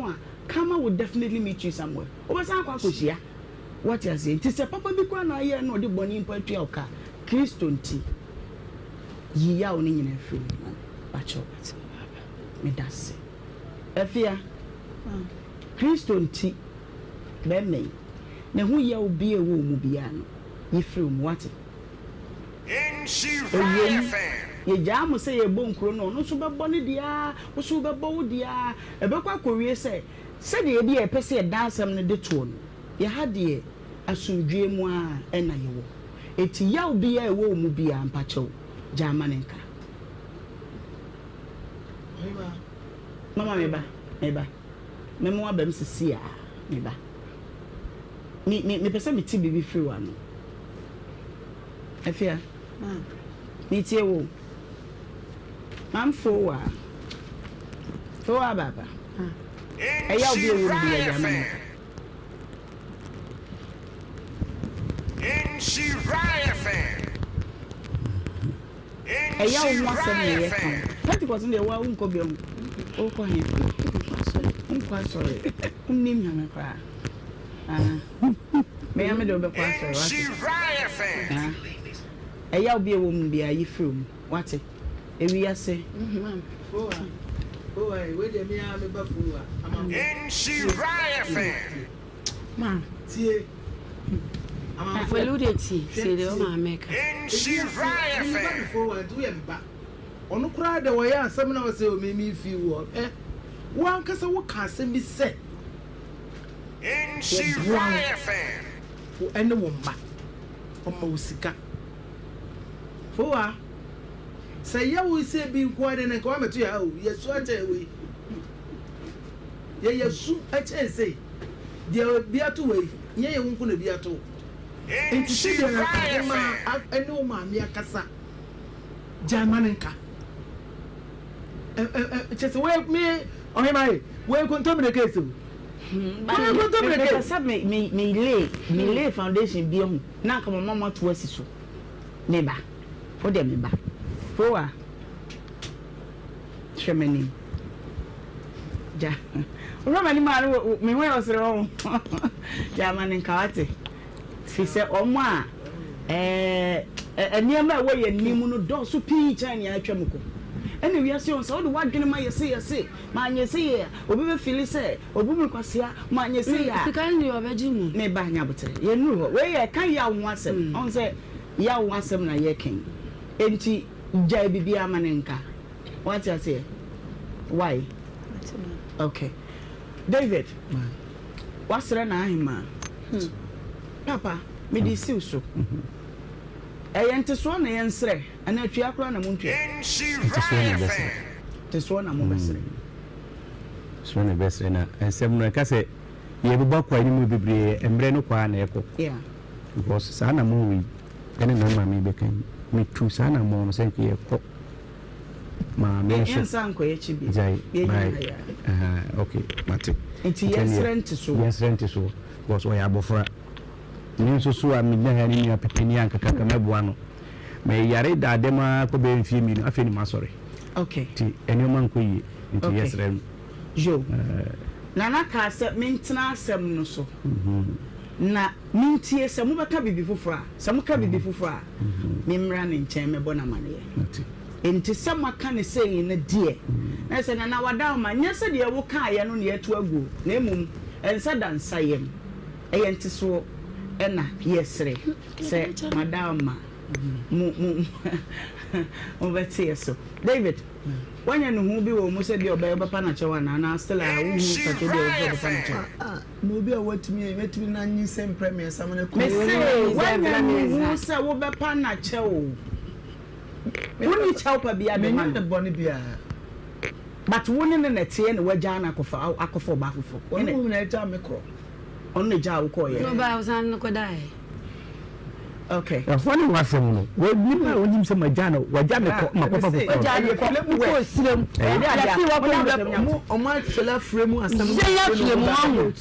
a, karma will definitely meet you somewhere. Wobɛsan akɔ akɔhyia. Woate aseɛ? Nti sɛ papa bi koraa na ayɛ na ɔde bɔne mpo atua wo ka a, Kristo nti, yi yaw no nyinaa firi wo mu ma me. Pakyɛw. Meda ase. Afia, Kristo nti, bɛrima yi, ne ho yaw biara a ɛwɔ wo mu biara no, yi firi wo mu. Woate? Ɛwom, yɛgyaa mo sɛ yɛrebɔ nkuro no, ɔno nso bɛbɔ ne deɛ ara, wo nso wobɛbɔ wo deɛ ara. Ɛbɛkɔ akɔwie sɛ, sɛdeɛ ebia yɛpɛ sɛ yɛda asɛm no de toɔ no, yɛn ha deɛ, asomdwoeɛ mu ara na yɛwɔ. Enti yaw biara a ɛwɔ wo mu biara, mpakyɛw, gyaa ma no nka. Mama, me ba, me ba, mɛma w'aba mu seesei ara, me ba. Me, me, mepɛ sɛ mete biribi firi w'ano. Afia, metie wo. Mam fowa. Fowa baba. Ɛyɛ obi ewu bi agya ma nka. Ɛyɛ wo ho asɛm na yɛka o. Pentecost no deɛ wo nkɔ bi ho. Wokɔ he? Wonkɔ asɔre. Wonnim Nyame koraa. Ah. Me ara me de wobɛkɔ asɔre, wate? Ah. Ɛyaw bi a ɛwɔ mu biara, yi firi wo mu, wate? Ewiase. Ɔno koraa deɛ ɔyɛ asɛm na ɔsɛ o me me feel wɔ hwɛ wo ankasa wo ka asɛm bi sɛ wɔboa wo ɛne wo mma ɔma wo sika fowa sɛ yɛ wo sɛ bi nko ara na nka wamɛto yɛ ha o yɛ su akyɛn wei yɛ yɛ su akyɛn sei deɛ bi ato wei nyɛ yɛ wo nko na bi ato nti sɛ deɛ ɔma ɛne wo maame akasa Gyae ma no nka. Kyɛ sɛ wei me ɔhema yi wei kontomire case o. Wei kontomire case. Mepɛ sɛ me me me lay me lay foundation bi ho na anka mo ma mo ato asi so. Me ba, wo deɛ me ba. Fowa, hwɛ m'anim. Gya, wohwɛ m'anim a ne me ho yɛ ɔsere wɔ ho. Gyae ma no nka wate. Firi sɛ wɔn a ɛɛ nneɛma a ɛwɔ yɛn anim no dɔɔso pii kyɛn nea atwam kɔ. Ɛna wiase wɔn sɛ wode w'adwene ma yɛse yɛse manyɛ sei a obi bɛfili sɛ obu me kwasea manyɛ sei a. Sika no deɛ ɔbɛgye mu. Me ba nya aboterɛ yɛnnuru hɔ wei yɛka yaw ho asɛm ɔhu sɛ yaw ho asɛm na yɛreka yi enti gyae biribiara ma no nka wate aseɛ why okay David. Wasrɛ n'ahemaa. Papa, mede siw so. Ɛyɛ ntesoɔ na yɛnsrɛ anaa atua koraa na montua? Ntesoɔ na yɛbɛsrɛ. Ntesoɔ na mobɛsrɛ. Ntesoɔ na yɛbɛsrɛ na nsɛm no ɛka sɛ yɛbɛbɔ akɔ anim bebree mmerɛ no kɔ ara na ɛkɔ. Because saa anammɔn wei ɛne na maame bɛka yi metu saa anammɔn no sɛ nka yɛkɔ. Maame nso. Yɛn nsa nkɔ yɛn akyi bio. Gyae. Yɛn Bye. nyinaa yɛ. Aha, okay, mate. Nti yɛnsrɛ ntesoɔ. Yɛnsrɛ ntesoɔ because ɔyɛ abɔfra. Me nso so a megyina ha ne nua pepeni a nkakraka mɛboa no. Meyare daa dɛm ara kɔ bɛyɛ mfeɛ mmienu afei na masɔre. Okay. Nti nneɛma nkɔ yie nti Okay. yɛsrɛ no. Yo. Nana kaa sɛ mentena asɛm no so na mentie sɛ mobɛka biribi foforɔ a, sɛ moka biribi foforɔ a, memmra ne nkyɛn mmɛbɔ no amaneɛ. Enti sɛ moaka no sei no deɛ, na ɛsɛ Nana Wadaoma, nyɛ sɛ deɛ wokaeɛ no na yɛatu agu o, na mmom nsa da nsa yam, ɛyɛ ntesoɔ na yɛsrɛ sɛ Madaoma mo, mo, mobɛte yɛ so. David, woanya nuhu bi wɔ wo mu sɛ bi a ɔbɛyɛ wobɛpa no akyɛw anaa? Anaa still a wonhu sate bi a ɛwɔ sɛ wobɛpa no akyɛw? Ah, na obi a watumi ayi, mɛtumi na nyinsɛn mprɛ mmiɛnsa ma no akɔ. Mese, woanya nuhu sɛ wobɛpa no akyɛw o. Wonni kyɛw pa biara de ma no. Menyɛ no bɔne biara. But wo ne no na ɛteɛ na wagyaa no akɔfa akɔfa ɔbaa foforɔ. Ɔno mmom na agyaa me korɔ. Ɔno na egyaa wo kɔɔeɛ. Na ɔbaa ɔsan no kɔdaeɛ. Okay. Ɛhɔ ne w'asɛm no. Nipa a onim sɛ magya no, wagya me kɔ, makɔfa foforɔ. Wagya no kɔ, wokɔ osirem. Yɛse wakɔ wura mu. Ɔmo akyerɛ afrɛ mu asɛm. Yɛ yɛ afrɛ mu ahu.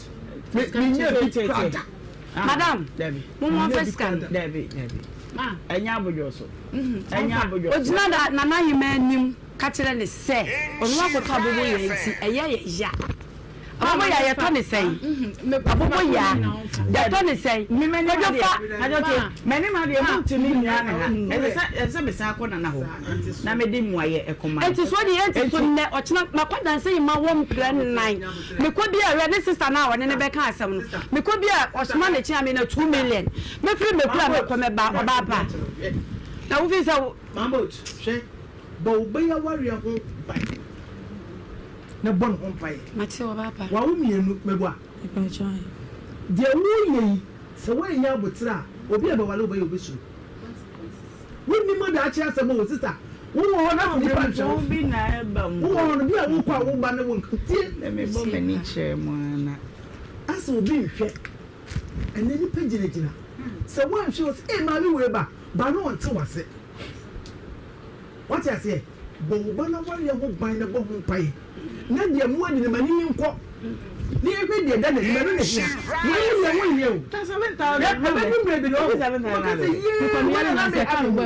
Menyɛ bi kura da. Madam, mo mo nfa sika no. Dabi, dabi. Ɛnyɛ abodwo so. Ɛnyɛ abodwo so. Ogyina da Nana Ahima anim ka kyerɛ ne sɛ ɔno akɔtɔ abobo yɛ nti ɛyɛ yɛ ya. Aboboyaa yɛtɔ ne sɛn? Aboboyaa yɛtɔ ne sɛn? Kwadwo fa. M'anim adeɛ montumi nnyina me ha. Ɛsɛ sɛ ɛsɛ sɛ mesan kɔ Nana hɔ na mede mmuaeɛ kɔma no. Enti so deɛ enti so nnɛ ɔkyena makɔ dansa yi ma wɔ mprɛ nnan mekɔ bi a wɛ ne sister no a ɔne no bɛka asɛm no mekɔ bi a ɔsoma ne kyea me na 2 million mɛfiri mɛkura mɛkɔ mɛba ɔbaa pa na wofi sɛ wo. Mahmoud, hwɛ, bɔ wo ba yi awareɛ ho ban na bɔ ne ho mpaeɛ. Mate ɔbaa pa. Wawo mmienu, meboa. Mepakyɛw ahe. Deɛ woreyɛ yi, sɛ woannya aboterɛ a, obi a bɛware wo ba yi ɔbɛsuro. Wonnim daakye asɛm o, sister. Wowɔ hɔ na nnipa nhwɛ wo. Bi na ɛba mu. Wowɔ hɔ no, bi a wokɔ a wo ba ne wo nka. Tie. Na mebɔ m'ani kyerɛ mu ara na. Asɛ obi nhwɛ. Ɛnnɛ nnipa gyinagyina. Sɛ woanhwɛ o, sɛ ee maame wei ba, ba no ɔnte w'ase. Wate aseɛ? Bɔ wo ba no awareɛ ho ban na bɔ ho mpaeɛ. Na deɛ mo adi no, ma n'ani nkɔ. Na yɛhwɛ deɛ ɛda n'anim, ɛno na ɛhia. Wei ne deɛ wonyɛ o. Hwɛ, ɛbɛdu mmerɛ bi no, wobɛka sɛ, Yee, wei na na meka me ho.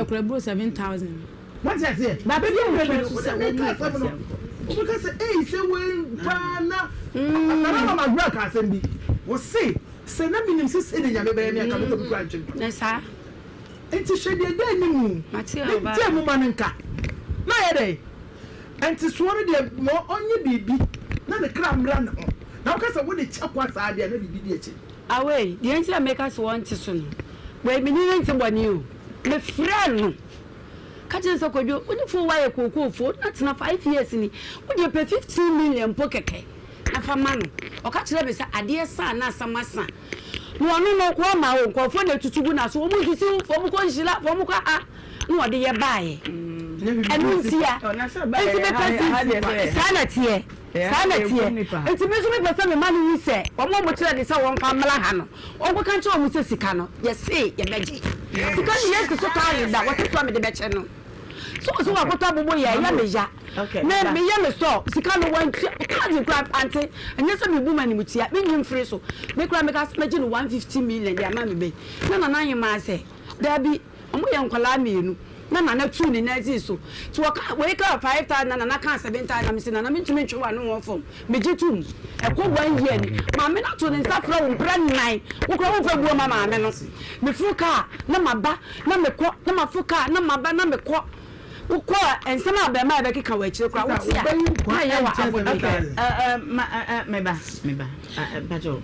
Wate aseɛ? Ɛbɛdu mmerɛ bi no, wode meka asɛm no, wobɛka sɛ, Ei, sɛ wei paa na. Nana Mama Agorah ka asɛm bi. Ɔse, Sɛ na menim sɛ sei na Nyame bɛyɛ me a, anka me ne obi koraa ntwe mpena. Enti hwɛ deɛ ɛda anim, ne gyae mu ma no nka, na ayɛ dɛn? Ntesoɔ no deɛ, ma ɔnyɛ biribi na ne kra mmra ne ho, na woka sɛ wode kyɛ kwa saa deɛ a, na biribi di akyire. Awei, deɛ nti a meka sɛ ɔnte so no, wei me ne no nte bɔne o, mefrɛɛ no ka kyerɛɛ no sɛ Kwadwo, wo ne foo woayɛ kookoofoɔ, woatena 5 years ni, wo deɛ pɛ 15 million mpo kɛkɛ na fa ma no. Ɔka kyerɛɛ me sɛ adeɛ sa a na asɛm asa. Na ɔno no wɔma o nkurɔfoɔ na ɛtutu gu n'aso, wɔn nsisi wo, wɔn kɔ nhyira, wɔn kɔ ha, na ɔde yɛ baeɛ. Ɛno ntia, nti mepɛ sɛ saa na teɛ, saa na teɛ. Nti me nso mepɛ sɛ mema no hu sɛ wɔn a wɔkyerɛ ne sɛ wɔmfa mmra ha no, wɔnkɔka nkyerɛ wɔn sɛ sika no, yɛse yɛbɛgye. Sika no yɛnsi so thousand da, wɔte so a mede bɛkyɛ no. So wo sɛ wakɔtɔ abobo yɛ ɛyɛ me ya. Me meyɛ me store sika no wantua thousand koraa ante ɛnyɛ sɛ mebu m'animutia menyi mfiri so me koraa meka sɛ mɛgye no 150 million de ama me bɛ na nana ahemaa sɛ daabi ɔmo yɛ nkwadaa mmienu na nana tuu ne nan sii so nti wɔka wei kaa 5000 na nana kaa 7000 na mese nana mentumi ntwe w'ano wɔ fam megye tom ɛkɔ one year ni maame no ato ne nsa frɛ wo mprɛ nnan wo koraa womfa buo ma maame no meforo kaa na maba na mekɔ na maforo kaa na maba na mekɔ Wokɔ a, nsɛm a abarimaa yi bɛkeka wɔ akyire koraa, wote a, na ɛyɛ wo abodwo. Okay, eh, eh, ma, eh, eh, meba, meba, eh, eh, mpakyɛw.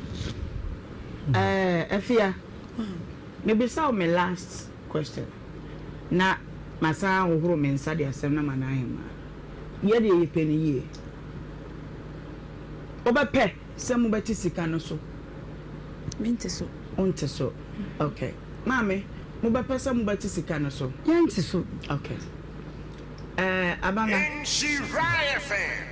Eh, Afia, mebisa wo me last question, na masan ahohoro me nsa de asɛm no ama n'ahemaa. Yɛ deɛ yɛpɛ no yie. Wobɛpɛ sɛ mobɛte sika no so? Mente so. Wonte so. Okay. Maame, mobɛpɛ sɛ mobɛte sika no so? Yɛnte so. Okay. Eh, Abanga. Nhyira FM.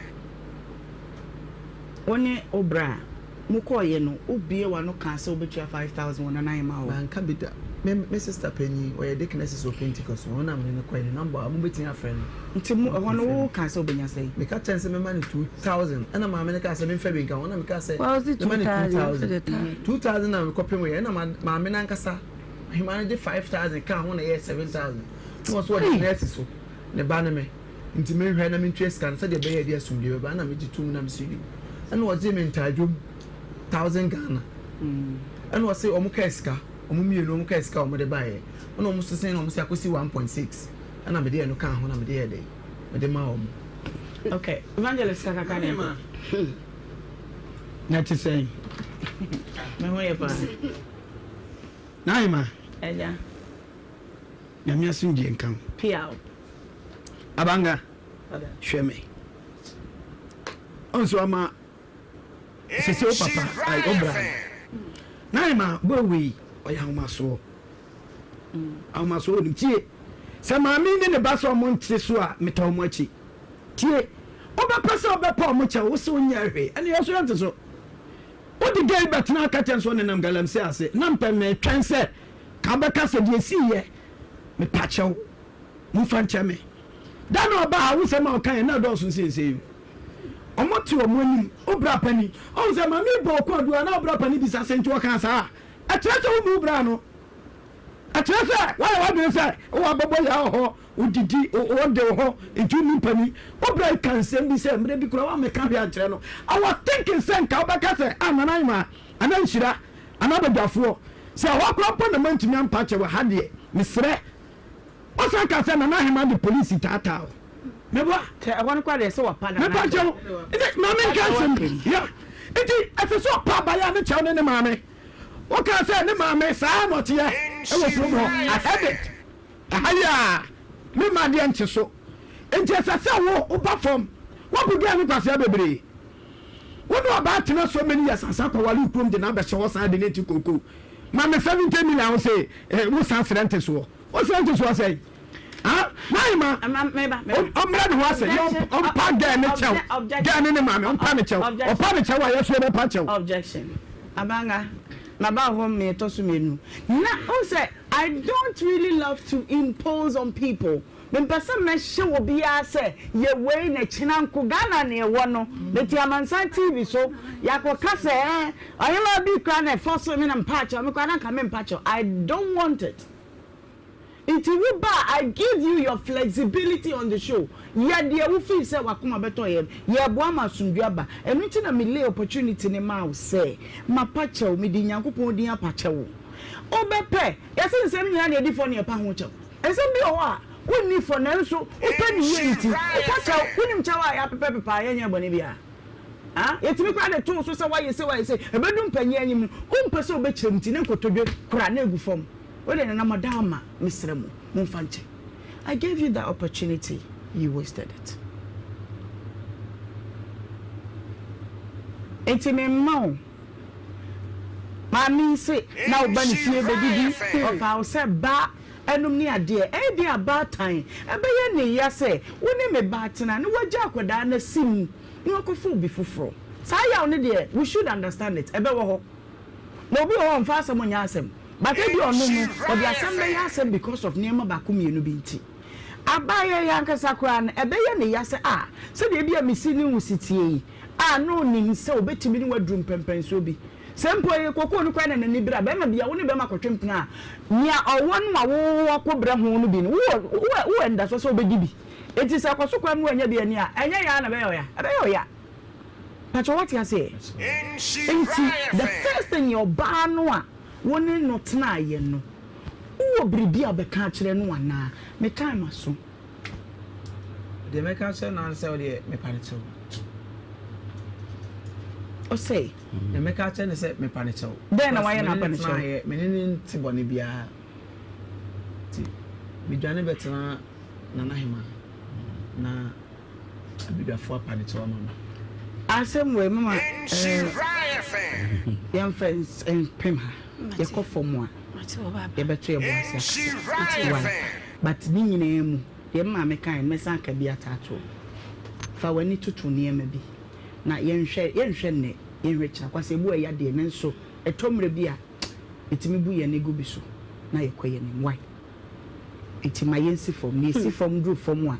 Wo ne wo bra a, mokɔeɛ no, wobue w'ano kaa sɛ wobɛtua 5,000 wɔ Nana Ahemaa hɔ? Manka bi da. Me me sister panyin, ɔyɛ deaconess wɔ Pentecost, ɔno na me ne no kɔe, ne number a mobɛtumi afrɛ no. Nti mo, ɛhɔ no wokaa sɛ wobɛnya sɛn? Meka kyerɛɛ no sɛ mɛma no 2,000, ɛna maame no kaa sɛ memfa bi nka ho, ɛna mekaa sɛ Wa ɔse mɛma no 2,000, 2,000. 2,000 na mekɔpemeeɛ, ɛna ma maame no ankasa, ahemaa no de 5,000 kaa ho na ɛyɛɛ 7,000. Na ɔse ɔde ne asi so, ne ba ne me, nti menhwɛ na mentua sika no sɛdeɛ ɛbɛyɛ a ɛde asomdwoeɛ bɛba, ɛna megye toom na mese yoo. Ɛna ɔgyee me ntaadwom 1,000 Ghana, ɛna ɔse wɔn kaa sika, wɔn mmienu wɔn kaa sika a wɔde baeɛ, ɛna wɔn sesee na wɔn se akɔsi 1.6. Ɛna mede ɛno kaa ho na mede yɛɛ dɛn? Mede maa wɔn. Okay, Evangelist kakaka ne nkɔ. Na te sɛn? Me ho yɛ paa. Naima. Ɛgya. Nyame asomdwie nka wo. Piaw. Abanga. Hwɛ me. Ɔnso ama sese wo papa ai wo bra no. Naima boy wei ɔyɛ ahomasoɔ. Ahomasoɔ wɔ ne mu. Tie. Sɛ maame ne ne ba sɛ ɔmo nte so a meta ɔmo akyi. Tie. Wobɛpɛ sɛ wobɛpa ɔmo kyɛw wo se wonyɛɛ hwee ɛne yɛn so yɛnte so. Wode gay bɛtena aka kyɛn sɛ ɔnenam galamsey ase na mpɛ metwɛn sɛ ka wobɛka sɛ deɛ esiiɛ mepa kyɛw momfa nkyɛ me. Da no ɔbaa ha wo nsɛm a ɔkaeɛ na ɛdɔɔso nseesei o. Ɔmo te ɔmo anim. Wo bra panin. Ɔhu sɛ maame yi bɔ ɔko adua na wo bra panin bisa sɛ nti ɔkaa saa a ɛkyerɛ sɛ wommu wo bra no. Ɛkyerɛ sɛ woayɛ w'adwene sɛ wowɔ abɔbɔ yaa wɔ hɔ, wodidi, wode wo ho, nti wonni mpanin. Wo bra yi ka nsɛm bi sɛ mmerɛ bi koraa woammɛka hwee ankyerɛ no. I was thinking sɛ nka wobɛka sɛ ah Nana Ahemaa anaa Nhyira anaa Badwafoɔ, sɛ ɛhɔ koraa mpo na mantumi ampa akyɛ wɔ ha deɛ, mesrɛ. Wosan ka sɛ Nana Ahemaa de polisi taataa wo. Meboa? Sɛ ɛhɔ no koraa deɛ sɛ wapa Nana Mepa kyɛw. Nti maame nka asɛm bi. Yeah. Nti ɛsɛ sɛ ɔpa abayewa no kyɛw ne ne maame. Wokaa sɛ ne maame saa na ɔteɛ wɔ kurom hɔ. I heard it. Ɛha yi a me mma adeɛ nkye so. Nti ɛsɛ sɛ wo woba fam. Woabu girl no kwasea bebree. Wo ne ɔbaa tena so many years ansa kɔware wo kurom de no abɛhyɛ hɔ san de no ti kookoo. Ma me 70 million wo se eh, wo san srɛ ntesoɔ. Wo srɛ ntesoɔ sɛn? Ah, n'ahema ɔmmrɛ ne ho ase na ɔmpa girl ne kyɛw. Girl ne ne maame ɔmpa ne kyɛw. Ɔpa ne kyɛw a yɛso yɛbɛpa kyɛw. Objection. Abanga, maba hɔ me ɛtɔ so mmienu. Na, wohu sɛ, I don't really love to impose on people. Mempɛ sɛ mɛhyɛ obiara sɛ yɛ wei na kyena nko. Ghana na yɛwɔ no, mete amansan TV so, yɛakɔka sɛ eh, ɔhemaa bi koraa na ɛfa so me na mpa kyɛw, me koraa na anka mempa kyɛw. I don't want it. Nti wo ba a, I give you your flexibility on the show. Yɛ deɛ wo feel sɛ w'akoma bɛtɔ yam. Yɛreboa ma asomdwoe aba. Ɛno nti na me lay opportunity no maa wo sɛ mapa kyɛw, mede Nyankopɔn din apa kyɛw wo. Wobɛpɛ? Yɛse nsɛm nyinaa na yɛdi fɔ na yɛpa ho kyɛw. Nsɛm bi wɔ hɔ a, wonni fɔ nanso wopɛ ne yie nti, wopa kyɛw. Wonim kyɛw a yɛapepɛpepɛ a yɛnyɛɛ bɔne biara? Ah, yɛtumi koraa de to wo so sɛ woayɛ sei, woayɛ sei. Ɛbɛdu mpanyin anim no, wompɛ sɛ wobɛkyerɛ mu nti, ne nkotodwe kora na egu fam. Wo deɛ Nana Madaama, mesrɛ mo, momfa nkyɛ. I gave you that opportunity, you wasted it. Nti memma wo. Maame yi se na wo ba ne fie bɛdidi, ɔfaa wo sɛ ba ɛnom ne adeɛ. Ɛyɛ den abaatan, ɛbɛyɛ ne ya sɛ wo ne me ba atena na wagya akwadaa no asi mu na wakɔfa obi foforɔ. Saa yaw no deɛ, we should understand it, ɛbɛwɔ hɔ. Na obi wɔ hɔ a ɔmfa asɛm nyɛ asɛm, but ebia ɔno no, ɔde asɛm bɛyɛ asɛm because of nneɛma baako mmienu bi nti. Abaayewa yi ankasa koraa no, ɛbɛyɛ ne ya sɛ, ah, sɛdeɛ ebia mesi ne wo si teɛ yi, a na ɔnim sɛ ɔbɛtumi ne wo aduru mpɛnpɛnsoɔ bi. Sɛ mpo ɛyɛ kokoo no koraa na n'ani bere a, barima bi a wo ne barima kɔtwe mpena a, nea ɔwɔ no a woakɔbrɛ ho no bi no, wowɔ wowɔ wowɔ anidasoɔ sɛ wobɛdi bi. Enti sɛ ɛkɔ so koraa na wannya bi anni a, ɛnyɛ ya ara na ɛbɛyɛ ɔya? Ɛbɛyɛ ɔya. Pakyɛ woate aseɛ? Enti the first thing yɛ ɔbaa no a wo ne no tenaeɛ no, wowɔ biribi a wobɛka akyerɛ no anaa? Me time aso. Deɛ mɛka akyerɛ no ara ne sɛ wodeɛ mepa no kyɛw. Ɔsɛe. Deɛ mɛka akyerɛ no sɛ mepa no kyɛw. Dɛn na wayɛ na apa no kyɛw? Me ne no nte bɔne biara. Nti medwane bɛtena Nana Hemaa na abadwafoɔ apa no kyɛw ama me. Asɛm wei mama eh, yɛmfa mpem ha yɛkɔ fam a yɛbɛto yɛbo ase akasa. Why? But ne nyinaa mu, deɛ me maame kaeɛ no, mɛsan aka bi ataatoɔ. Fa w'ani toto nneɛma bi na yɛnhwɛ, yɛnhwɛ nnɛ, yɛnhwɛ kyena. Kwasi ebu ɛya deɛ, nanso ɛtɔ mmerɛ bi a, yɛtumi bu yɛn ani gu bi so na yɛkɔ yɛn anim. Why? Nti ma yɛnsi fam. Na yɛsi fam duru fam a,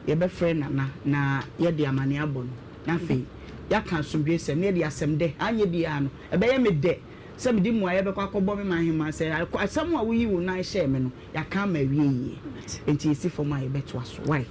yɛbɛfrɛ Nana na yɛde amaneɛ abɔ no. Na afei, yɛaka asomdwoesɛm na yɛde asɛm dɛ, anyɛ biara no, ɛbɛyɛ me dɛ sɛ mede mmuaeɛ bɛkɔ akɔbɔ me man hemaa sɛ asɛm a woyii wo nan hyɛɛ me no, yɛaka ama awie yie. Enti yɛsi fam a yɛbɛtoa so. Wai?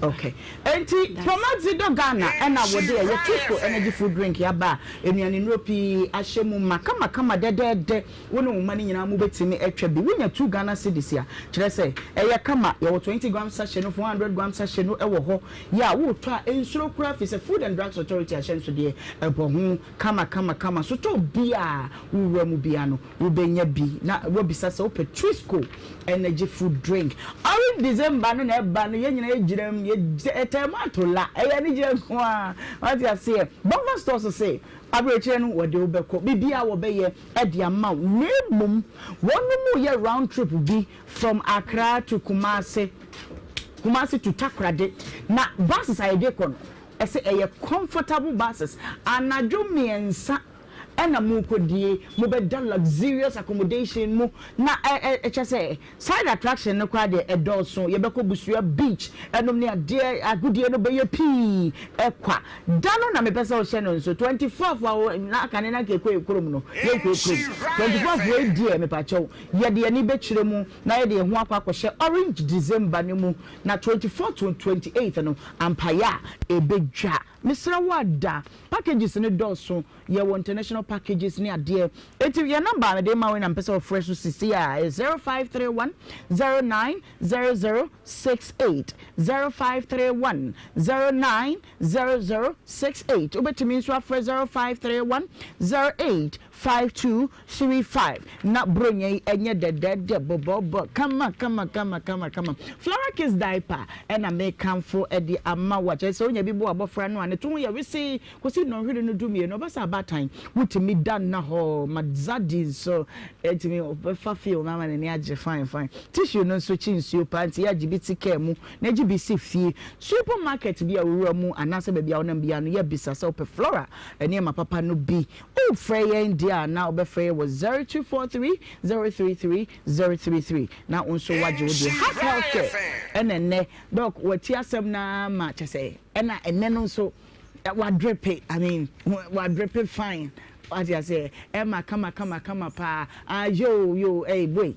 Ok. Enti Promaxi dɔ Ghana ɛna wɔde ɛyɛ Twisco Energy Food Drink aba a nnuane nnuro pii ahyɛ mu ma kamakama dɛdɛɛdɛ. Wo ne wo mma no nyinaa mobɛtumi atwa bi. Wonya two Ghana cedis a, kyerɛ sɛ ɛyɛ kama. Yɛwɔ 20 gram sachet no, 400 gram sachet no wɔ hɔ. Yɛ a woretɔ a, nsuro koraa firi sɛ Food and Drugs Authority ahyɛnsodeɛ bɔ ho. Kama kama kama sotɔɔ biaa wo wura mu biaa no wo bɛ nya bi na wabisa sɛ wopɛ Twisco energy food drink. Orange December no na ɛba no yɛn nyinaa yɛ gyina mu yɛ taa mu ato la ɛyɛ anigyeɛ nko ara wate aseɛ. Bumper stores se aberekyerɛ no wɔde wo bɛkɔ biribiaa wɔbɛyɛ de ama wo na mmom wɔnom yɛ round trip bi from Accra to Kumasi Kumasi to Takoradi na buses a yɛde kɔ no Ɛsɛ ɛyɛ comfortable buses anadwo mmiɛnsa Ɛna morekɔdie, mobɛda luxurious accommodation mu, na ɛ ɛ kyerɛ sɛ side attraction no koraa deɛ ɛdɔɔso, yɛbɛkɔ Busua beach ɛnom ne adeɛ, agodie no bɛyɛ pii ɛkwa. Da no na mepɛ sɛ wohyɛ no nso, 24th a wo na kane na anka yɛkɔ yɛ kurom no, yɛnkɔ yɛ kurom. 24th wei deɛ mepakyɛw, yɛde yɛn ani bɛkyerɛ mu na yɛde yɛn ho akɔ akɔhyɛ Orange December no mu, na 24th to 28th no ampaeɛ a ɛbɛdwa. Mesrɛ wo ada, packages no dɔɔso, yɛwɔ international packages ne adeɛ. Enti yɛn number a mede rema wo yi na mepɛ sɛ wofrɛ so sisi a, ɛyɛ 0531 09 00 68, 0531 09 00 68. Wobɛtumi nso afrɛ 0531 08 52 35. Na Buronya yi ɛnyɛ dɛdɛɛdɛ bɔbɔɔbɔ kama kama kama kama kama. Flora Kids Diaper ɛna mekamfo ɛde ama wo a kyerɛ sɛ wonya bi bɔ abɔfra no a ne to ho yɛ wesee kɔsi nnɔnhwere no dumienu ɔba sɛ abaatan wotumi da nna hɔ ma Zaddy nso ɛtumi ɔbɛfa feel no ama n'ani agye fine fine. Tissue no nso kye nsuo paa nti yɛ agye bi te kaa mu na gye bi si fie. Supermarket bi a wowura mu anaasɛ baabi a wonam biara no yɛ bisa sɛ wopɛ Flora nneɛma papa no bi. Worefrɛ yɛn deɛ a na wobɛfrɛ yɛn wɔ 0243 033 033 na wo nso woagye wo deɛ. Heart Health Care ɛna ɛnnɛ Doc wati asɛm no ara ma kyɛ sɛ ɛna ɛnnɛ no nso wadrepe I mean wadrepe fine wate aseɛ ɛma kama kama kama paa ah yoo yoo ɛy boy.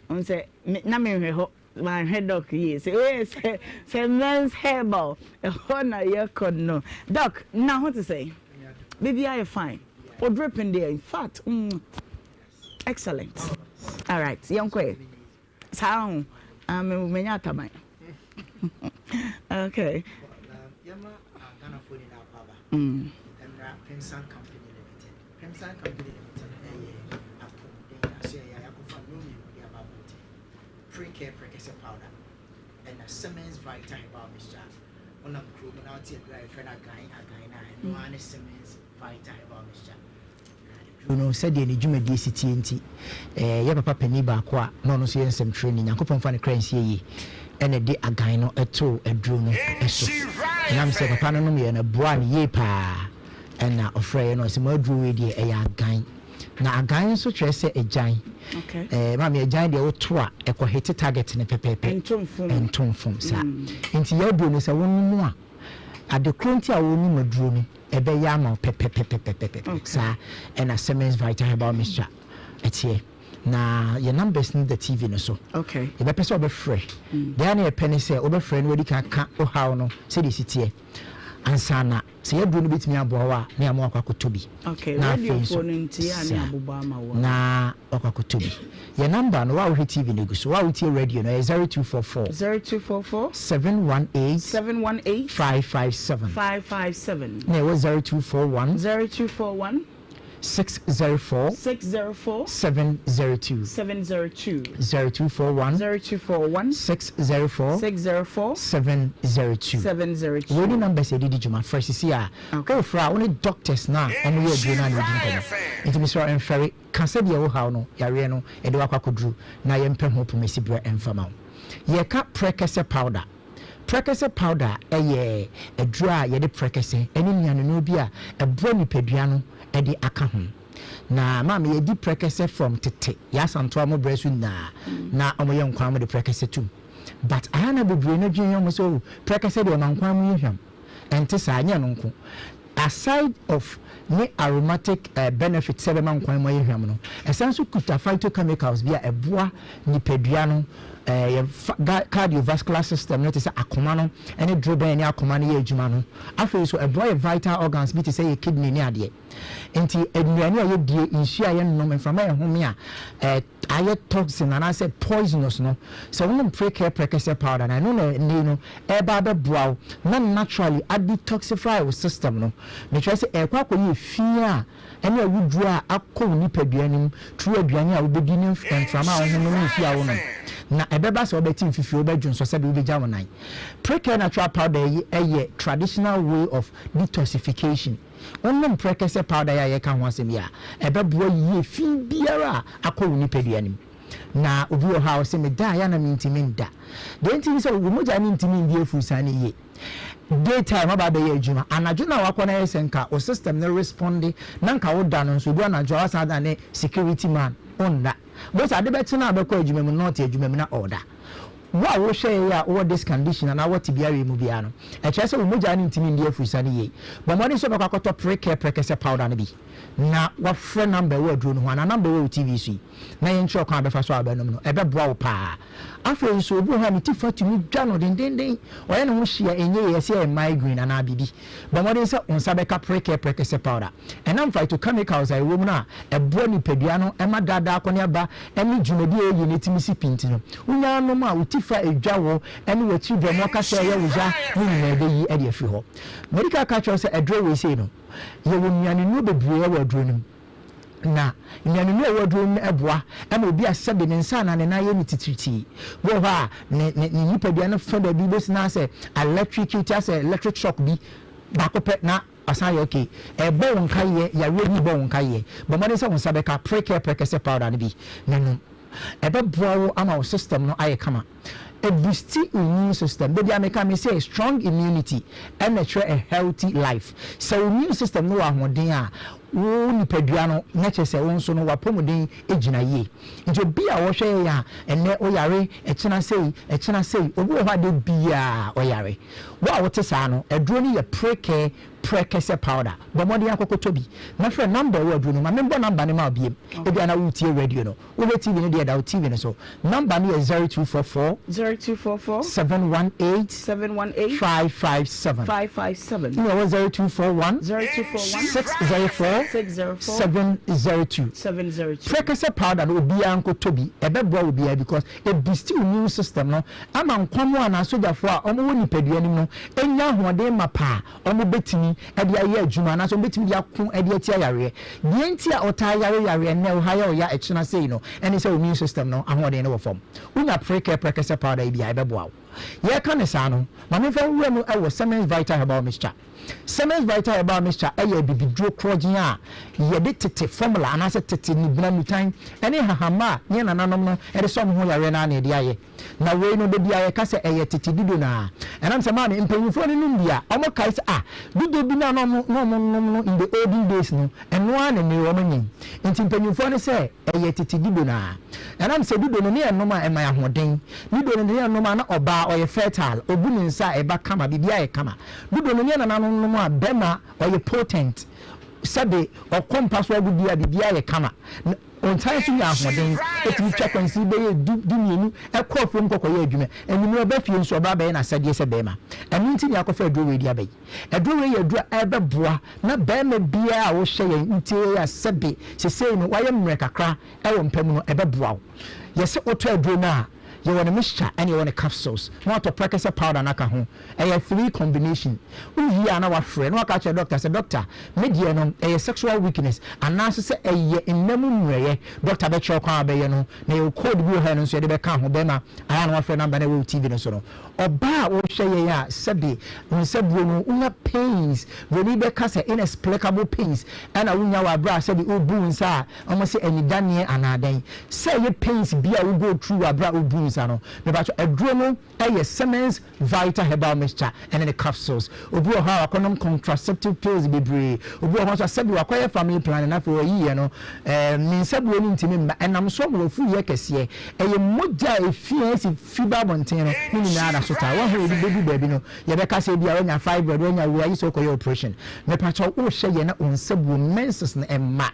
Wohu sɛ me na menhwɛ hɔ, manhwɛ Doc yie. Sɛ wei sɛ sɛ men's herbal ɛhɔ na yɛkɔ no. Doc, na ho te sɛn? Biribiara yɛ fine. Wo dripping deɛ in fact, mm, excellent. All right, yɛnkɔ ɛ. Saa ho, ah, me menya ataban. Okay. Mm. Pemsan Company Limited yɛ apɔwmuden asoɛeɛ a yɛakɔfa nnuro mmienu de aba abɔnten, Precare Prekese Powder ɛna Siemens Vita Herbal Mixture. Wonam kuro mu na wote aduro a yɛfrɛ no agan agan no a, ɛno ara ne Siemens Vita Herbal Mixture. Na aduro no sɛdeɛ ne dwumadie si teɛ nti, yɛ papa panin baako a na ɔno nso yɛ nsɛmtwerɛni, Nyankopɔn mfa ne kra nsie yie, ɛna ɛde agan no too aduro no so. Ɛnam sɛ papa no nomyɛ no, ɛboaa no yie paa. Ɛna ɔfrɛɛ yɛn na ɔse mo aduro wei deɛ ɛyɛ agan. Na agan nso kyerɛ sɛ agyan. Okay. Eh, maame agyan deɛ woto a ɛkɔ hete target no pɛpɛɛpɛ. Ɛnto mfom. Ɛnto mfom saa. Nti yɛ aduro no sɛ wonom a, ade koro nti a wonom aduro no ɛbɛyɛ ama wo pɛpɛpɛpɛpɛpɛ. Okay. Saa ɛna Siemens Vita Herbal Mixture ɛteɛ. Na yɛ numbers no da TV no so. Okay. Yɛbɛpɛ sɛ wobɛfrɛ. Deɛ a na yɛpɛ ne sɛ wobɛfrɛ na wadi kan aka wo haw no sɛdeɛ ɛsi teɛ ansa na Sɛ yɛaduro no bɛtumi aboa wo a, na yɛama wakɔ akɔtɔ bi. Okay, Na afei nso, radiofoɔ no nti a ne saa, abobɔ ama wo a. na wakɔ akɔtɔ bi. Yɛn number no, wo a wohwɛ TV no gu so, wo a wotie radio no, ɛyɛ 0244. 0244. 718. 718. 557. 557. Na ɛwɔ 0241. 0241. 604. 604. 702. 702. 0241. 0241. 604. 604. 702. 702. Wei ne numbers a yɛde di dwuma. Frɛ sisi a. Okay. Wofrɛ a, wo ne doctors no a wɔyɛ aduro no a na ɛdi nkɔmmɔ. Nti mesrɛ wo, mfɛre. Ka sɛdeɛ wo haw no, yareɛ no, ɛde wo akɔ akɔduru na yɛmpɛ ho pomasiberɛ mfa ma wo. Yɛka prɛkɛsɛ powder. Prɛkɛsɛ powder yɛ aduro a yɛde prɛkɛsɛ ne nnuanennuro bi a ɛboa nipadua no de aka ho. Na maame yɛdi prɛkɛsɛ from tete, yɛ Asantewa mo brɛ so nyinaa na wɔn yɛ nkwan wɔde prɛkɛsɛ tom. But ayɛ na bebree no dwen yɛ wɔn sɛ oh prɛkɛsɛ deɛ ɛma nkwan mu yɛ hwam. Ɛnte saa, ɛnyɛ ɛno nko. Aside of ne aromatic benefit sɛ ɛbɛma nkwan mu ayɛ hwam no, ɛsan nso kuta phytochemicals bi a ɛboa nipadua no, yɛn cardiovascular system no te sɛ akoma no ne dorobɛn ne akoma no yɛ adwuma no. Afei nso ɛboa yɛ vital organs bi te sɛ yɛ kidney ne adeɛ. Nti nnuane a yɛdie, nsuo a yɛnom, mframa a yɛhome a ayɛ toxin anaasɛ poisonous no, sɛ wonom Precare Prekese powder no a, ɛno na ɛnnɛ yi no ɛreba abɛboa wo na naturally a detoxify wo system no. Mekyerɛ sɛ ɛrekɔ akɔyɛ efi a ɛne awuduro a akɔ wo nipadua no mu through aduane a wobɛdi ne mframa a wohome ne nsuo a wonom. Na ɛbɛba sɛ wobɛte mfifire, wobɛdwonsɔ sɛdeɛ wobɛgya wo nan. Precare natural powder yi yɛ traditional way of detoxification. Wonom prɛkɛsɛ powder yi a yɛreka ho asɛm yi a, ɛbɛboa yie fi biara a akɔ wo nipadua no mu. Na obi wɔ hɔ a ɔse meda a yɛ a na mentumi nda. Deɛ nti ne sɛ wo mogya no ntumi ndi afurusiane yie. Day time aba abɛyɛ adwuma, anadwo no a wakɔ no ayɛ sɛ nka wo system no responde na nka woda no nso, ɛdu anadwo a wasan adane security man, wonna. Bohu sɛ ade bɛkye no a bɛkɔ adwuma mu no na ɔte adwuma mu na ɔreda. Wo a wohwɛ yɛn a wowɔ this condition anaa wɔ tebea wei mu biara no, ɛkyerɛ sɛ wo mogya no ntumi ndi afurusane yie. Bɔ mmɔden sɛ wobɛkɔ akɔtɔ Precare Prɛkɛsɛ powder no bi na woafrɛ number a ɛwɔ aduro no ho anaa number a ɛwɔ wo TV so yi na yɛnkyerɛ wo kwan a wobɛfa so a wobɛnom no. Ɛbɛboa wo paa. Afei nso, obi wɔ hɔ a ne ti fa tumi dwa no dendeenden, ɔyɛ ne ho hye a ɛnyɛ yie, ɛsɛ ɛyɛ migraine anaa biribi. Bɔ mmɔden sɛ wo nsa bɛka Precare Prɛkɛsɛ powder. Ɛnam phytochemicals a ɛwɔ mu no a ɛboa nipadua no ma daa daa akɔneaba ne dwumadi a ɛyɛ no tumi si pi nti no, wunya nom a, wo ti fa dwa wo ne w'akyiri berɛmo ɔkasa a ɛyɛ wo ya no nyinaa ɛbɛyi de afiri hɔ. Madi kan aka akyerɛ wo sɛ aduro wei sei no, yɛwɔ nnuanennuro bebree wɔ aduro no mu. Na nnuanennuro a ɛwɔ aduro no mu no boa ma obi a sɛbe ne nsa anaa ne nan yɛ no titiritii. Bi wɔ hɔ a, ne ne ne nipadua no fa baabi bɛsi na asɛ electrocute, asɛ electric shock bi baako pɛ na Wasan ayɛ okay. Ɛbɔ wo nkaeɛ, yareɛ bi rebɔ wo nkaeɛ. Bɔ mmɔden sɛ wo nsa bɛka Precare Prɛkɛsɛ powder no bi na nom. Ɛbɛboa wo ama wo system no ayɛ kama. Ɛboosti wo immune system. Da biara meka, mese strong immunity ɛna ɛkyerɛ a healthy life. Sɛ wo immune system no wɔ ahoɔden a, wo nipadua no, na kyerɛ sɛ wo nso no w'apɔmuden gyina yie. Nti obi a ɔhwɛ yɛn a, ɛnnɛ woyare, ɛkyena sei, ɛkyena sei, obi wɔ hɔ a da biara ɔyare. Wo a wote saa no, aduro no yɛ prekɛ prɛkɛsɛ powder. Bɔ mmɔden ara kɔkɔtɔ bi na frɛ number a ɛwɔ aduro no ho. Ma membɔ number no ma wo biom. Ebia na woretie radio no. Wohwɛ TV no deɛ, ɛda wo TV no so. Number no yɛ 0244 0244 718 718 557. 557. Ɛna ɛwɔ 0241 0241 604 604 702. 702. Prɛkɛsɛ powder no obiara nkɔtɔ bi. Ɛbɛboa obiara because Ɛbusti wo immune system no ama nkwammoa anaa asogyafoɔ a wɔwɔ nipadua no mu no nya ahoɔden mapa a wɔbɛtumi de ayɛ adwuma anaasɛ wɔbɛtumi de ako de atia yareɛ. Deɛ nti a wotaa yare yareɛ nnɛ, wo ha yɛ wo ya ɛkyena sei no ne sɛ wo immune system no ahoɔden no wɔ fam. Wonya Precare Prɛkɛsɛ powder yi bi a, ɛbɛboa wo. Yɛreka no saa no, ma memfa wo nwura mu wɔ Semens Vital Herbal Mixture. Semens Vital Herbal Mixture yɛ abibiduro korɔgyenn a yɛde tete formula anaasɛ tete nnubena, nnutan ne nhahamma a yɛn nananom no de sɔ wɔn ho yareɛ no ara na yɛde ayɛ. Na wei no, da biara yɛka sɛ ɛyɛ tete dudo no ara. Ɛnam sɛ maame, mpanyinfoɔ no nom bi a, wɔkae sɛ ah, dudo bi no a na wɔnom no in the olden days no, ɛno ara na nnɛ wɔn nyɛ. Nti mpanyinfoɔ no sɛ ɛyɛ tete dudo no ara. Ɛnam sɛ dudo no ne yɛnom a ɛma yɛn ahoɔden. Dudo no ne yɛnom a na ɔbaa ɔyɛ fertile, ɔbu ne nsa a ɛba kama, biribiara yɛ kama. Dodoɔ no ne nananom nom a bɛma ɔyɛ potent sɛbe ɔkɔ mpa so agodie a biribiara yɛ kama na ɔnsan nso nya ahoɔden ɛtumi twa kwansin bɛyɛ du dumienu ɛkɔ afuom kɔ kɔyɛ adwuma anwummerɛ ɔba fie nso ɔba abɛyɛ n'asɛdeɛ sɛ bɛɛma ɛno nti na yɛakɔfa aduro wei de aba yi aduro wei yɛ aduro a ɛbɛboa na bɛɛma biara a wohwɛ yɛn wotie yɛn a sɛbe sesei no wayɛ mmerɛ kakra ɛwɔ mpa mu no ɛbɛboa wo yɛse wotɔ aduro no a Yɛwɔ no mixture ɛna yɛwɔ no capsules na watɔ prɛkɛsɛ powder no aka ho. Ɛyɛ three combination. Wo wie a na wafrɛ na waka akyerɛ doctor sɛ doctor me deɛ no ɛyɛ sexual weakness anaa nso sɛ ɛyɛ nna mu mmerɛyɛ. Doctor bɛkyerɛ wo kwan a wobɛyɛ no na yɛwɔ code bi wɔ hɔ a ɛno nso yɛde bɛka ho. Bɛrima ayɛ a na wafrɛ number no a ɛwɔ wo TV no so no. Ɔbaa a wohwɛ yɛn a sɛbe wo nsa buo no wonya pains, broni bɛka sɛ inexplicable pains ɛna wonya wɔ aberɛ a sɛbe wobu wo nsa a wɔn se anidaneɛ anaa dɛn. Sɛ ɛyɛ pains bi a wo go through wɔ aberɛ a wobu wo nsa no, mepakyɛw aduro no yɛ Siemens Vita Herbal Mixture ɛne ne capsules. Obi wɔ hɔ a wakɔnom contraceptive pills bebree, obi wɔ hɔ nso a sɛbe wakɔyɛ family planning na afei ɔyiiɛ no ɛɛ ne nsa buo no ntumi mma, ɛnam so ama wafu yɛ kɛseɛ. Ɛyɛ mogya a ɛfi a ɛsi fi ba abɔnten no ne nyinaa da so taa. Woahwɛ ebi bɛdu baabi no yɛbɛka sɛ ebia woanya fibroid, woanya wei agye sɛ wokɔyɛ operation. Mepakyɛw wohwɛ yɛ na wo nsa buo menses no mma.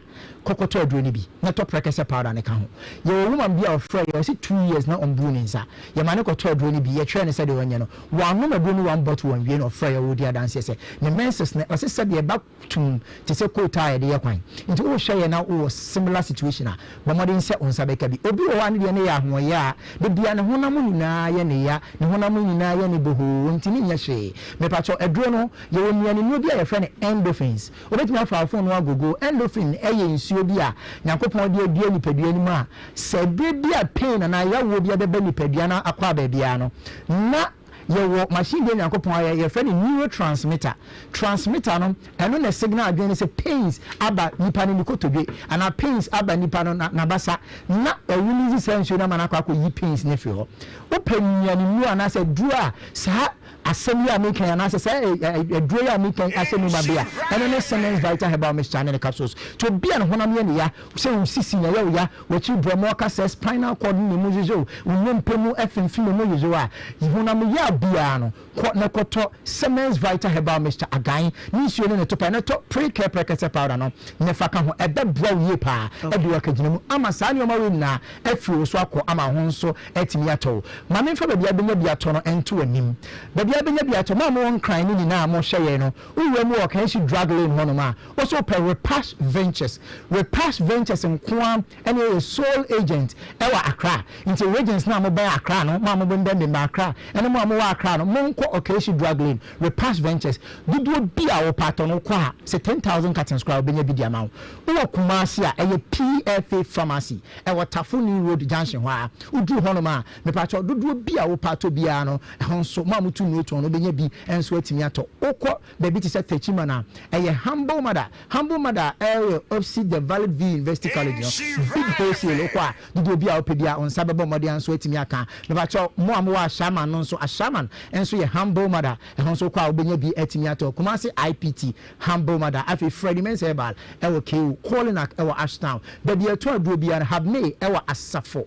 Kɔkɔtɔ aduro no bi na tɔ prɛkɛsɛ powder no ka ho. Yɛwɔ woman bi a ɔfrɛɛ yɛn ɔse two years na ɔmbuu ne nsa. Yɛma no kɔtɔɔ aduro no bi, yɛkyerɛɛ no sɛdeɛ ɔnyɛ no. Wanom aduro no one bottle wanwie na ɔfrɛɛ yɛn ɔredi adanseɛ sɛ ne menses no ɔse sɛdeɛ ɛba tumm te sɛ coal tar a yɛde yɛ kwan. Nti wohwɛ yɛn na wowɔ similar situation a, bɔ mmɔden sɛ wo nsa bɛka bi. Obi wɔ hɔ a ne deɛ no yɛ ahoɔyaa, da biara ne honam nyinaa yɛ ne ya, ne honam nyinaa yɛ ne bohoo, ɔntumi nyɛ hwee. Mepakyɛw aduro no, yɛwɔ nnuanennuro bi a yɛfrɛ no endorphins. Wobɛtumi afa wo fon no agogo. Endorphin yɛ nsuo bi a Nyankopɔn de adua nipadua no mu a, sɛ berɛ bi a pain anaa yawoɔ bi abɛba nipadua no akwaa baabiara no, na Yɛwɔ machine bi a Nyankopɔn ayɛ, yɛfrɛ no neurotransmitter. Transmitter no, ɛno na ɛsignal adwene no sɛ pains aba nipa no ne kotodwe anaa pains aba nipa no n'abasa na ɛrelease saa nsuo no ama no akɔ akɔyi pains no afiri hɔ. Wopɛ nnuanennuro anaasɛ aduro a saa asɛm yi a meka yi anaasɛ saa aduro yi a meka yi ahyɛ mu ma bi a, ɛno ne Siemens Vital Herbal Mixture ne ne capsules. Nti obi a ne honam yɛ ne ya, sɛ wo sisi na ɛyɛ wo ya, w'akyiri brɛ mu ɔka sɛ spinal cord no na emu hyehye wo, wo nnompe mu afimfim emu hyehye wo a, honam ya biara no, Kɔ na kɔtɔ Siemens Vital Herbal Mixture agan ne nsuo ne ne topae na tɔ Precare Prɛkɛsɛ Powder no na fa ka ho. Ɛbɛboa wo yie paa adi wo akagyina mu ama saa nneɛma wei nyinaa afiri wo so akɔ ama wo ho nso atumi atɔ wo. Ma memfa baabi a wobɛnya bi atɔ no nto w'anim. Baabi a wobɛnya bi atɔ, mo a mowɔ Nkran no nyinaa a mohwɛ yɛn no, wowura mu wɔ Kanshi Drug Lane hɔnom a, wo nso wopɛ Repash Ventures. Repash Ventures nko ara ɛne ɔyɛ sole agent ɛwɔ Accra nti regions no a mobɛn Accra no mo a mobembɛnbembɛn Accra ɛne mo a mowɔ Accra no monkɔ Okaishie Drug Lane Repass Ventures dodoɔ bi a wopɛ atɔ no wokɔ a sɛ 10,000 cartons koraa wobɛnya bi de ama wo. Wowɔ Kumasi a ɛyɛ PFA Pharmacy ɛwɔ Tafo New Road junction hɔ a woduru hɔnom a mepakyɛw dodoɔ bi a wopɛ atɔ biara no ɛhɔ nso mo a motu nnuro tɔn no wobɛnya bi nso atumi atɔ. Wokɔ baabi te sɛ Techiman a ɛyɛ Humble Mother Humble Mother a ɛyɛ opposite the Valid View University College no, big wholesale, wokɔ a dodoɔ bi a wopɛ biara wo nsa bɛbɔ mmɔden ara nso atumi aka. Mepakyɛw, mo a mowɔ Ashaiman no nso, Ashaiman nso yɛ Humble Mother, ɛhɔ nso wokɔ a wobɛnya bi atumi atɔ. Kumasi IPT, Humble Mother, afei Freddie Mensah Herbal ɛwɔ KU, Kolinak ɛwɔ Ashtown, baabi a yɛtɔn aduro biara no, Habmay ɛwɔ Asafo,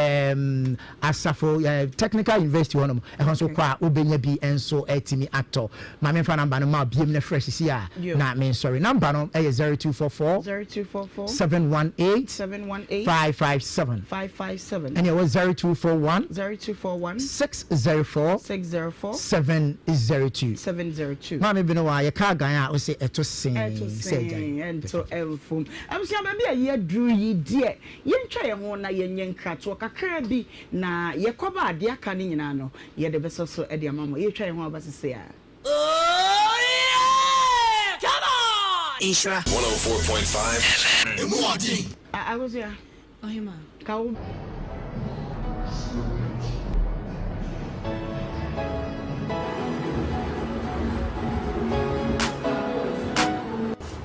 ɛɛm, Asafo eh, Technical University hɔnom, ɛhɔ nso kɔ a wobɛnya bi nso atumi atɔ. Ma memfa namba no ma biem na frɛ sisi a na mensɔre. Namba no yɛ 0244 0244 718 718 557 557 ɛne ɛwɔ 0241 0241 604 604 702. 702. Maame bi no wɔ a yɛka agan a wose ɛto sen Ɛto sɛ sen, agyan. ɛnto ɛmfom. Abusua baabi a yɛaduru yi deɛ, Yɛntwa yɛn ho na yɛnyɛ nkratoɔ kakraa bi, na yɛkɔba a, deɛ aka no nyinaa no, yɛde bɛsɔ so de ama mo. Yɛretwa yɛn ho aba sesei ara. Oh yeah! Come on! Nhyira. 104.5 FM. Emu ɔden. Akosua, Ɔhema. ka wo.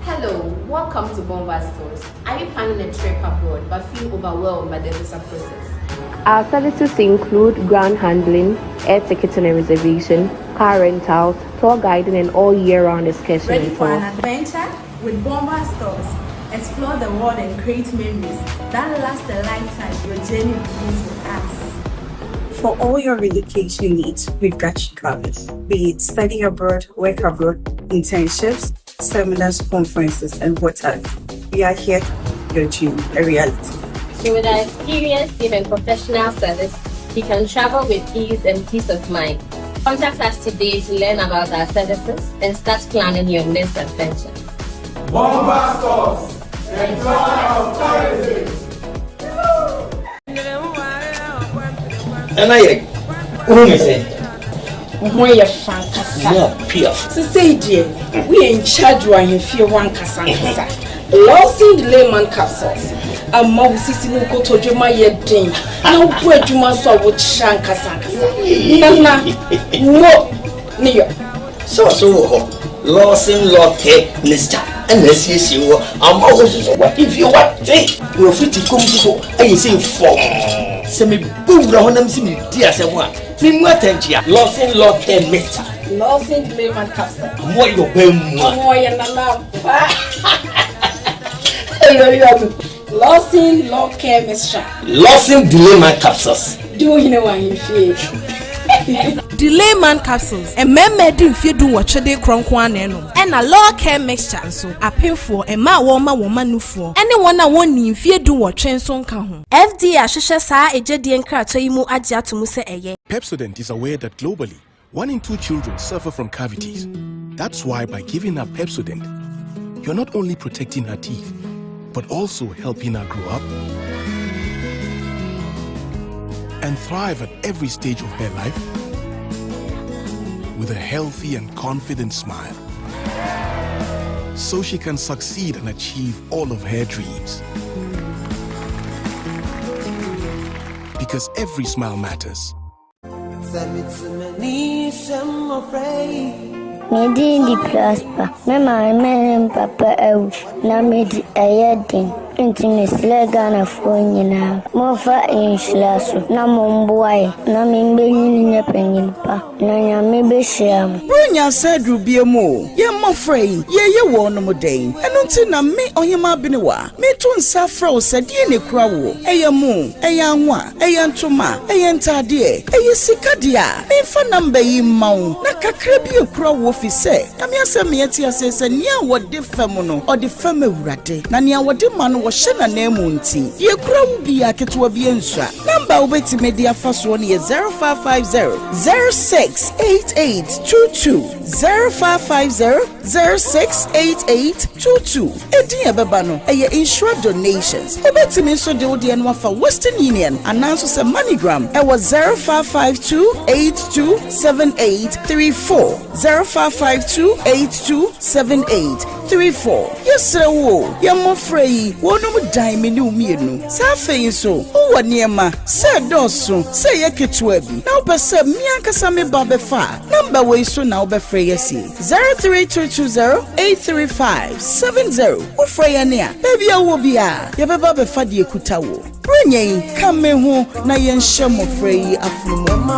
Hello, welcome to Bomba Stores. Are you planning a trip abroad but feel overwhelmed by the visa process? Our services include ground handling, air ticketing and reservation, car rentals, tour guiding, and all year round excursion Ready and for an tours. adventure? With Bomba Stores, explore the world and create memories that last a lifetime. Your journey begins with us. For all your relocation needs, we've got you covered. Be it study abroad, work abroad, internships, seminars, conferences, and what have you. We are here to make your dream a reality. So with our experienced team and professional service, you can travel with ease and peace of mind. Contact us today to learn about our services and start planning your next adventure. Bomba Stores, the joy of tourism. Nana yɛ wohu me sɛ Wo ho yɛ fa ankasa. More piaf. Sesei deɛ woyɛ in charge wɔ ahemfie hɔ ankasa ankasa. Lawson Layman capsules ama wo sisi ne wo kotodwe ma yɛ den na wobɔ adwuma nso a wokyerɛ ankasa ankasa. Nana mo ne yɔ. Sɛ ɔso wɔ hɔ Lawson Law Care Mixture ɛna asiesie wɔ ama wo soso wahemfie wate na ofiti kom soso ayɛ sɛ fɔm. Sɛ mebɔ wura hɔ na mesi medi asɛm a memu atɛnkyea Lawson Law Care Mixture. Lawson Layman capsule. Mo yɛ ɔbɛn mu a. Ɔmo yɛ nana ampa. Lawson Law Care Mixture. Lawson Delayman capsules. Di wo hene wɔ ahemfie. Delayman capsules, mmarima adi mfeɛ dunwɔtwe de rekorɔ nko ara na ɛnom. Ɛna Law Care Mixture nso, apemfoɔ, mmaa a wɔrema wɔn mma nufoɔ, ne wɔn a wɔnnii mfeɛ dunwɔtwe nso nka ho. FDA ahwehwɛ saa egyedie nkratoɔ yi mu agye ato mu sɛ ɛyɛ. Pepsodent is aware that globally, one in two children suffer from cavities. That's why by giving her Pepsodent, you're not only protecting her teeth, but also helping her grow up and thrive at every stage of her life with a healthy and confident smile. So she can succeed and achieve all of her dreams. Because every smile matters. Me din de Prosper. Me maame ne me papa awu na mede ɛyɛ den. Nti mesrɛ Ghanafoɔ nyinaa, momfa nhyira so na momboa yɛn na membenyin nyɛ panyin pa na Nyame behyira mo. Buronya nsa aduru bie mu o, yɛn mmɔfra yi, yɛreyɛ wɔnom dɛn? Ɛno nti na me, Ɔhemaa Benewa, mereto nsa afrɛ wo sɛ deɛn na ɛkura woɔ? Ɛyɛ mo, ɛyɛ anwa, ɛyɛ ntoma, ɛyɛ ntaadeɛ, ɛyɛ sika deɛ a, memfa number yi mma wo na kakra bi ɛkura woɔ fi sɛ, Nyame asɛm ma yɛte aseɛ sɛ nea wɔde fɛm no, ɔde fɛm Awurade, na nea wɔde ma no, wɔhyɛ n'ananmu nti, deɛ ɛkura wo biara, ketewa biara nsua. Number a wobɛtumi de afa soɔ no yɛ 0550 068822, 0550 068822. Edin a ɛbɛba no, ɛyɛ Nhyira Donations. Wobɛtumi nso de wo deɛ no afa Western Union anaa nso sɛ MoneyGram ɛwɔ 0552 827834, 0552 827834. Yɛsrɛ wo o, yɛn mmɔfra yi, wɔnom dan me ne wo mmienu. Sɛ afei nso wowɔ nneɛma, sɛ ɛdɔɔso, sɛ ɛyɛ ketewa bi, na wopɛ sɛ me ankasa me ba bɛfa a, nɔmba wei so na wobɛfrɛ yɛn asi, 03220 835 70. Wofrɛ yɛn a, baabi a wowɔ biara, yɛbɛba abɛfa deɛ ɛkuta wo. Buronya yi, ka me ho na yɛnhyɛ mmɔfra yi afono mu.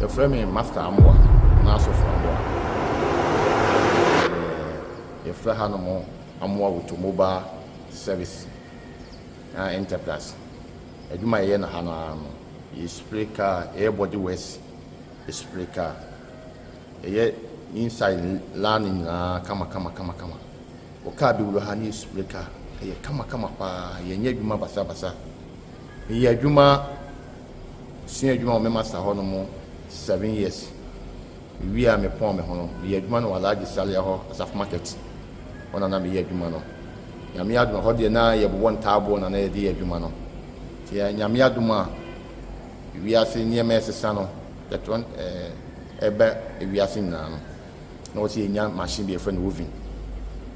Yɛfrɛ me Master Amoah anaa Asɔfo Amoah. Yɛfrɛ hanom Amoah Automobile Service na Enterprise. Adwuma a yɛyɛ no ha no ara no, yɛ spray car, yɛyɛ body works, yɛ spray car. Yɛyɛ inside line nyinaa kama kama kama kama. Wɔ car bi wura ha ne yɛ spray car, ɛyɛ kama kama paa, yɛnyɛ adwuma basabasa. Meyɛ adwuma, sua adwuma wɔ me master hɔ nom 7 years. Mewie a mepɔn me ho no, meyɛ adwuma no wɔ Alhaji Salia hɔ, Asafo Market hɔ na na meyɛ adwuma no. Nyame adom, ɛhɔ deɛ na yɛbobɔ ntaaboɔ na na yɛde yɛ adwuma no. Nti Nyame adom a wiase nneɛma ɛsesa no, yɛtɔ ɛba wiase nyinaa no, na wɔsɛ yɛnya machine bi yɛfrɛ no oven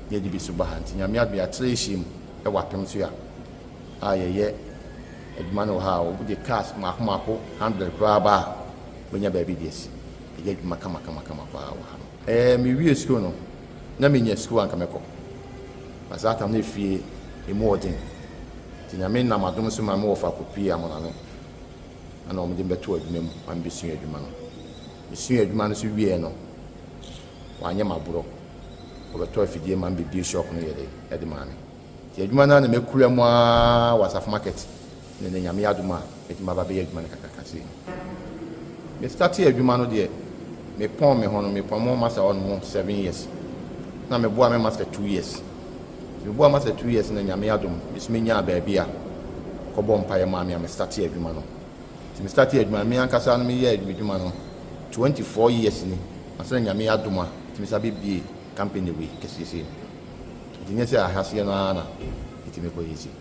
na yɛde bi so ba ha. Nti Nyame adom yɛatrɛ yɛhyia mu wɔ apem so a a yɛyɛ adwuma no wɔ ha a, wɔde cars mmaako mmaako 100 koraa ba a, wobɛnya baabi de asi. Yɛyɛ adwuma kama kama kama paa wɔ ha no. Ɛɛ, mewie sukuu no, na menya sukuu a anka mɛkɔ. Na saa tam no efie emu wɔ den. Nti Nyame nam adom so ma me wɔfa kɔpuee Amonane ɛna wɔde me bɛtoo adwuma mu ma mebɛsuaa adwuma no. Mesuaa adwuma no nso wieɛ no, wɔanyɛ me aborɔ. Wɔbɛtɔɔ afidie ma me bɛbue shop no yɛ dɛ de maa me. Nti adwuma no ara na makura mu ara wɔ Asafo Market ne nnɛ Nyame adom a mɛtumi aba abɛyɛ adwuma no kakraka sei no. Me startee adwuma no deɛ, me pɔn me ho no, me pɔn mo master hɔ nom 7 years. Na me boa me master 2 years. Nti me boa master 2 years na Nyame adom, me so me nyaa baabi a ɔkɔ bɔɔ mpaeɛ maa me a me startee adwuma no. Nti me startee adwuma no, me ankasa no me yɛɛ me dwuma no 24 years ni, ansa na Nyame adom a metumi san bɛ bue company wei kɛseɛ sei no. Nti nyɛ sɛ ahaseɛ no ara na ɛtumi kɔ yɛ sei.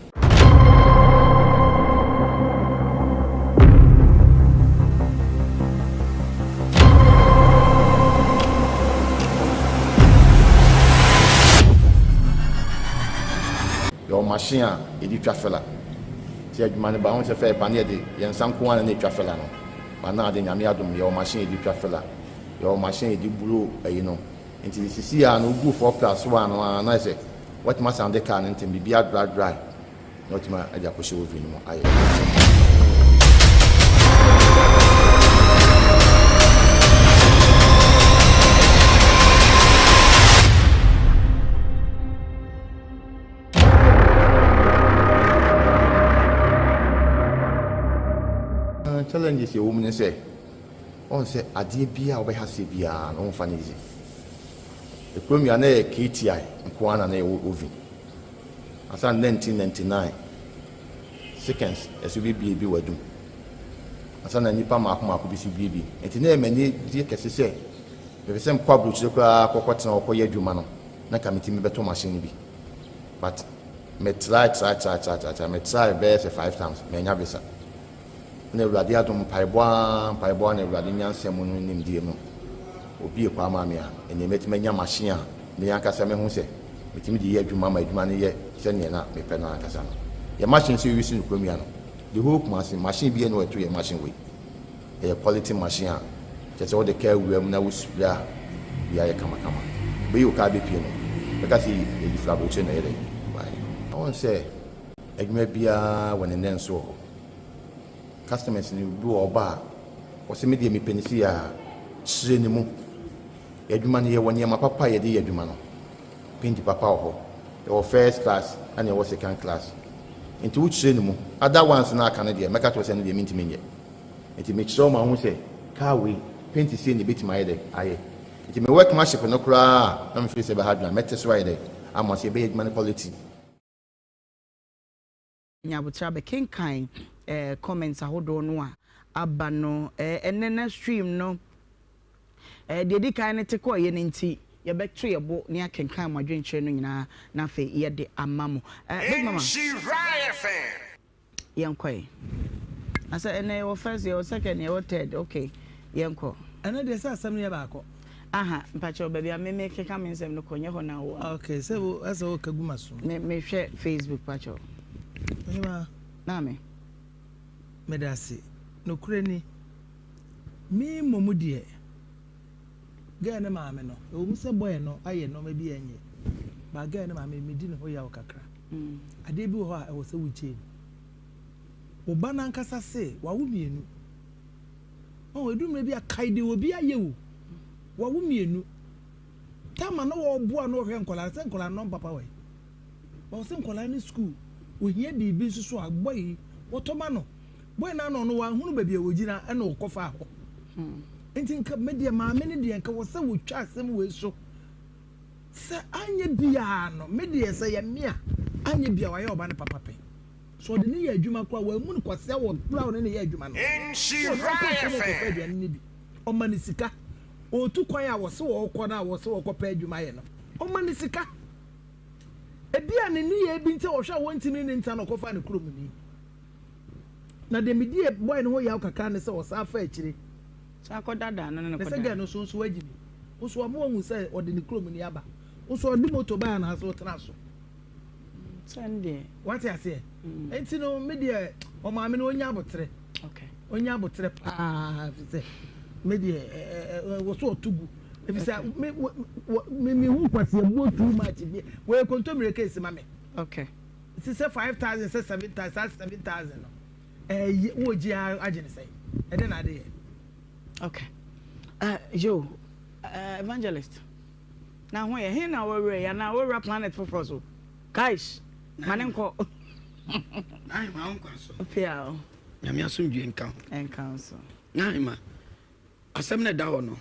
Yɛwɔ machine a yɛde twa fela. Nti adwuma no ba ho sɛ fɛ ba ne yɛde yɛn nsa nko ara na ɛtwa fela no. Ba na ade Nyame adom yɛwɔ machine yɛde twa fela. Yɛwɔ machine yɛde buro ayi no. Nti sisi a no wogu 4 plus 1 no a na ayɛ sɛ watumi asan de car no ntɛm biribi adry dry na watumi de akɔhyɛ oven no mu ayɛ. Challenges ɛwɔ mu ne sɛ Woahu sɛ adeɛ biara a wobɛha aseɛ biara no womfa no easy. Ekurom yi a na ɛyɛ KTI nko ara na na yɛwɔ oven. Ansa na 1999 seconds ɛso bebie bi wɔ adum. Ansa na nnipa mmaako mmaako bi so bie bi. Nti na ɛyɛ m'ani gye kɛse sɛ mepɛ sɛ mekɔ aburokyire koraa kɔkɔtena hɔ kɔyɛ adwuma no na nka metumi bɛtɔ machine no bi. But me try try try try try try me try bɛyɛ sɛ five times mannya visa. Na Awurade adom, mpaebɔ ara, mpaebɔ ara na Awurade nyansa mu no nimdeɛ mu. Obue kwan maa me a, ɛnneɛ mɛtumi anya machine a me ankasa mɛhu sɛ metumi de yɛ adwuma ma adwuma no yɛ sɛdeɛ na mepɛ no ankasa no. Yɛn machine nso yɛuse no kurom yi ano. The whole Kumasi, machine biara nni hɔ a ɛto yɛn machine wei. Ɛyɛ quality machine a kyerɛ sɛ wode kaa wura mu na wo spray a, biribiara yɛ kamakama. Wobɛyi wo kaa bɛpue no, wobɛka sɛ ɛyi firi aburokyire na ɛyɛ dɛn baeɛ. Wohu sɛ adwuma biara wɔ ne nnɛnso wɔ hɔ. Customers no bi wɔ hɔ ɔba a, ɔse me deɛ mepɛ no sei a, kyerɛ ne mu. Yɛn adwuma no yɛwɔ nneɛma papa a yɛde yɛ adwuma no. Paint papa wɔ hɔ. Yɛwɔ first class ɛna yɛwɔ second class. Nti wokyerɛ ne mu. Other ones no a aka no deɛ mɛka kyerɛ wo sɛ ɛno deɛ mentumi nyɛ. Nti mekyerɛ wo ma wohu sɛ car wei paint sei na ɛbɛtumi ayɛ dɛ ayɛ. Nti me workmanship no koraa a na mefeel sɛ ɛbɛha adwene a mɛte so ayɛ dɛ ama sɛ yɛbɛyɛ adwuma no quality. Nya aboterɛ abɛkenkan comments ahodoɔ no a aba no. Ɛnnɛ na stream no deɛ ɛdi kan no te kɔeɛ no nti yɛbɛto yɛn bo na yɛakenkan mo adwenkyerɛ no nyinaa na afei yɛde ama mo. Big Mama, yɛnkɔ ɛ. Na sɛ ɛnnɛ yɛwɔ first, yɛwɔ second, yɛwɔ third, okay, yɛnkɔ. Ɛno deɛ sɛ asɛm no yɛ baako. Aha, mpakyɛw baabi a me mekeka me nsɛm no kɔ nyɛ hɔ na wowɔ no. Okay, sɛ wo ɛsɛ woka gu m'aso. Me mehwɛ Facebook pakyɛw. Ɔhemaa. Maame. Meda ase. Nokorɛ ni, me mmom deɛ, girl no maame no, ɛwɔ mu sɛ boy no ayɛ nnoɔma bi a ɛnyɛ, but girl no maame, medi ne ho yaw kakra. Adeɛ bi wɔ hɔ a ɛwɔ sɛ wogyae mu. Wo ba no ankasa se, wawo mmienu. Ɔho, ɛduru mmerɛ bi a, kae deɛ obi ayɛ o. Wawo mmienu. Tama na wɔboa no ɔhwɛ nkwadaa no, sɛ nkwadaa no papa wɔ he? But ɔsɛ nkwadaa no school, ohia biribi nso so a, boy yi, wɔtɔ ma no. Boy no ano ɔno wanhunu baabi a wɔgyina ɛna ɔkɔfaa hɔ. Nti nka me deɛ maame no deɛ nka wɔ sɛ wɔtwa asɛm wei so. Sɛ anyɛ biara no, me deɛ sɛ yɛ me a, anyɛ biara wayɛ ɔba no papa pɛ. Sɛ ɔde no yɛ adwuma koraa, wammu no kwasea wɔ berɛ a ɔne no yɛ adwuma no. Sɛ ɔno akɔ afuom rekɔpɛ aduane no bi, ɔma no sika. Ɔretu kwan a wɔse ɔrekɔ no a wɔse ɔrekɔpɛ adwuma ayɛ no, ɔma no sika. Ebia ne nneyɛɛ bi nti a ɔhwɛ a wɔntumi ne no ntena na ɔkɔfaa ne kuromni. Na deɛ medi boy no ho yaw kakra ne sɛ ɔsan fa akyire. San kɔdaadaa no ne no Ne sɛ kɔdae. girl no nso nso wagye bi. Wo nso wama wahu sɛ ɔde ne kuromni aba. Wo nso ɔde moto baeɛ anaasɛ wotena so. Sɛ no deɛ. Wate aseɛ? Nti no me deɛ ɔmaame no ɔnya aboterɛ. Okay. Ɔnya aboterɛ paa ɛfiri sɛ me deɛ wɔ so ɔto gu. Ɛfiri sɛ me me me hu kwasiabuo too much bi. Wɔyɛ kontomire case ma me. Okay. Nti sɛ 5000 sɛ 7000 saa 7000 no ɛyɛ wɔ gye agye ne sɛn? Ɛdɛ na ade yɛ. Okay. Yo, evangelist. Na ho yɛ he na wɔwerɛ yɛ anaa wɔwura planet foforɔ so? Kaish, ma ne nkɔ. N'ahema wo nkwa so. Pia o. Nyame asomdwie nka ho. Nka ho so. N'ahema, asɛm no ɛda hɔ no,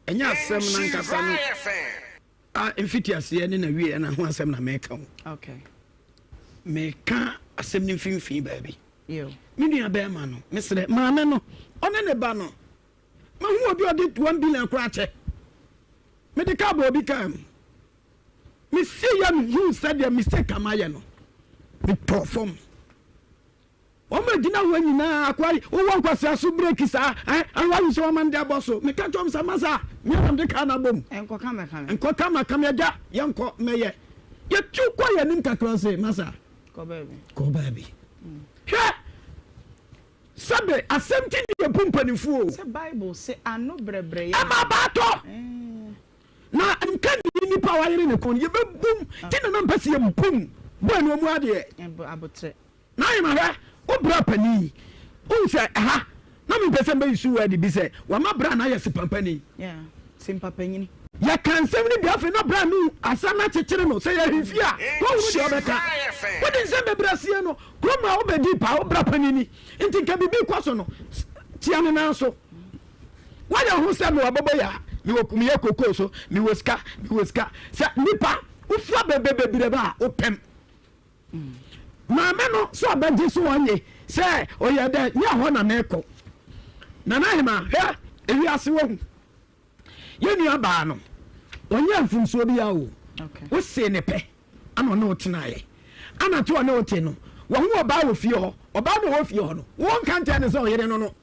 ɛnyɛ asɛm no ankasa no a mfitiaseɛ ne n'awieɛ na ho asɛm na meka o. Okay. Meka asɛm no mfimfini baabi. Me nua bɛrima no, mesrɛ maame no, ɔne ne ba no, Mahu obi a ɔde 1 billion koraa kyɛ. Mede kaa bɔ obi kaa mu. Mesii yɛ mehuu sɛdeɛ mistake a mayɛ no. Metɔɔ fam. Wɔn a gyina hɔ nyinaa akoa yi, wowɔ nkwasea so breki saa, eh, awa yi sɛ wɔma no de abɔ so. Meka kyerɛ wɔn sɛ, masa, me na mede kaa no abɔ mu. Nkɔka mɛka me. Nkɔka maka me agya, yɛnkɔ mɛyɛ. Yɛtu kɔ yɛn anim kakra ɔse, masa, kɔ baabi. Kɔ baabi. Hwɛ! Sɛbe asɛm nti na yɛbu mpanimfoɔ o. Sɛ Bible se ano brɛbrɛ yɛ. Ɛma aba atɔ. Na nka nni nipa a wayere ne kɔn yɛbɛbum nti na na mpɛ sɛ yɛbum bɔɔ ne ɔmu adeɛ. Aboterɛ. Na ayɛ hwɛ wo bra panin yi wohu sɛ ɛha na mempɛ sɛ mbɛyi so word bi sɛ wama bra no ayɛ sepampani. Yeah, sempapanyini. Yɛka nsɛm no bi afei na bra no asɛm no akyekyere no sɛ yɛ ahemfie a kɔhunu deɛ ɔbɛka. Wode nsɛm bebree asie no kurom a wobɛdi paa wo bra panin ni nti nka biribi kɔ so no tia ne nan so. Woayɛ ho sɛ mewɔ aboboyaa, mewɔ meyɛ kokoo so, mewɔ sika, mewɔ sika. Sɛ nipa wofura bebrebe a wopɛm. Maame no sɛ ɔbɛgye so ɔnye sɛ ɔyɛ dɛ nyɛ hɔ na mekɔ. Nana Ahema hwɛ ewiase wahu. Yɛn nua baa no ɔnyɛ mfomsoɔ biara o. Wosee ne pɛ ana ɔne wo tenaeɛ. Ana te ɔne wo te no wahu ɔbaa wɔ fie hɔ. Ɔbaa no ɔwɔ fie hɔ no wonka nkyerɛ no sɛ ɔyere no no.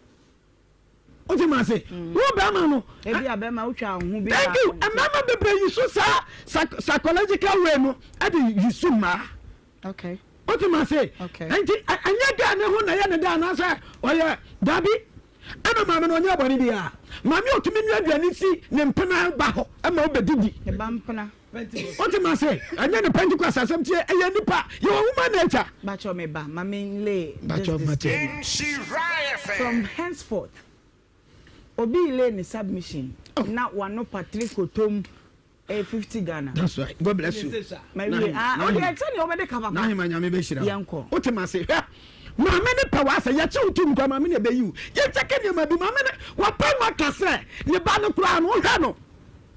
O ti ma se wo bɛrima no. Ebi a bɛrima wotwa wo ho bi. Thank you. Mmarima bebree yi so saa psychological way no ɛde yi so mmaa. Okay. O ti ma se. Okay. Nti ɛnyɛ gɛɛ ne ho na ɛyɛ ne dɛ anaasɛ ɔyɛ dabi ɛna maame no ɔnyɛ bɔne biara. Maame otumi nua aduane si ne mpena ba hɔ ɛma ɔbɛdidi. Ne ba mpena. O ti ma se ɛnyɛ ne Pentecost asɛm tie ɛyɛ nipa yɛ wɔ human nature. Bacho me ba ma me lay this disclaimer from henceforth obi lay ne submission na wano patri kotom eh 50 Ghana. That's right. God bless you. Ma wie ah o deɛ sɛ nea ɔbɛde ka papa. Nahima nyame bɛhyira. Yɛnkɔ. O ti ma se hwɛ maame ne pɛ w'asɛ yɛkye wo tum kora maame ne ɛbɛyi wo yɛnkyɛkɛ nneɛma bi maame ne wapɛ mu aka sɛ ne ba no koraa no wohwɛ no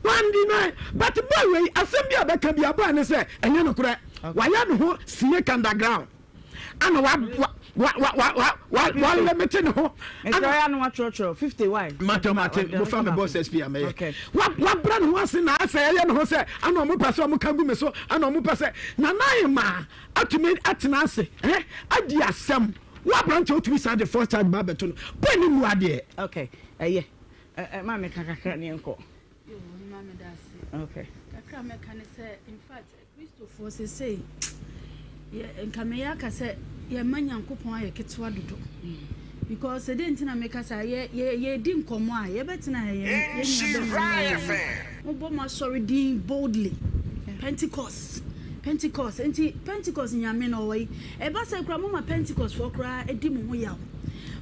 One deny but boy wei asɛm bi a bɛka bi aboa ne sɛ ɛnyɛ nokorɛ wayɛ ne ho snake underground ana wa wa wa wa wa wa wa limit ne ho ana ɔyɛ ano atwerɛtwerɛ 50 why mate mate mo fa me boss sp amɛyɛ wa wa bra ne ho ase na asɛ ɛyɛ ne ho sɛ ana ɔmo pɛ sɛ ɔmo ka gu me so ana ɔmo pɛ sɛ nana ma atumi atena ase eh adi asɛm wo aberante wotumi san de first child ba abɛto no boy ne mu adeɛ. Okay ɛyɛ Ɛ ɛ maame ka kakra ne yɛnkɔ. Yoo ɔhema meda ase. Okay. Kakra a mɛka ne sɛ in fact Kristofoɔ sesei yɛ nka meyɛ aka sɛ yɛma Nyankopɔn ayɛ ketewa dodo because ɛdɛn nti na meka saa yɛ yɛ yɛdi nkɔmmɔ a yɛbɛtena ha yɛn yɛn nua bɛma ne yɛn mobɔ mo asɔre din boldly Pentecost Pentecost nti Pentecost nyame no ɔwɔ yi ɛba sɛ koraa moma Pentecost foɔ koraa di mo ho yaw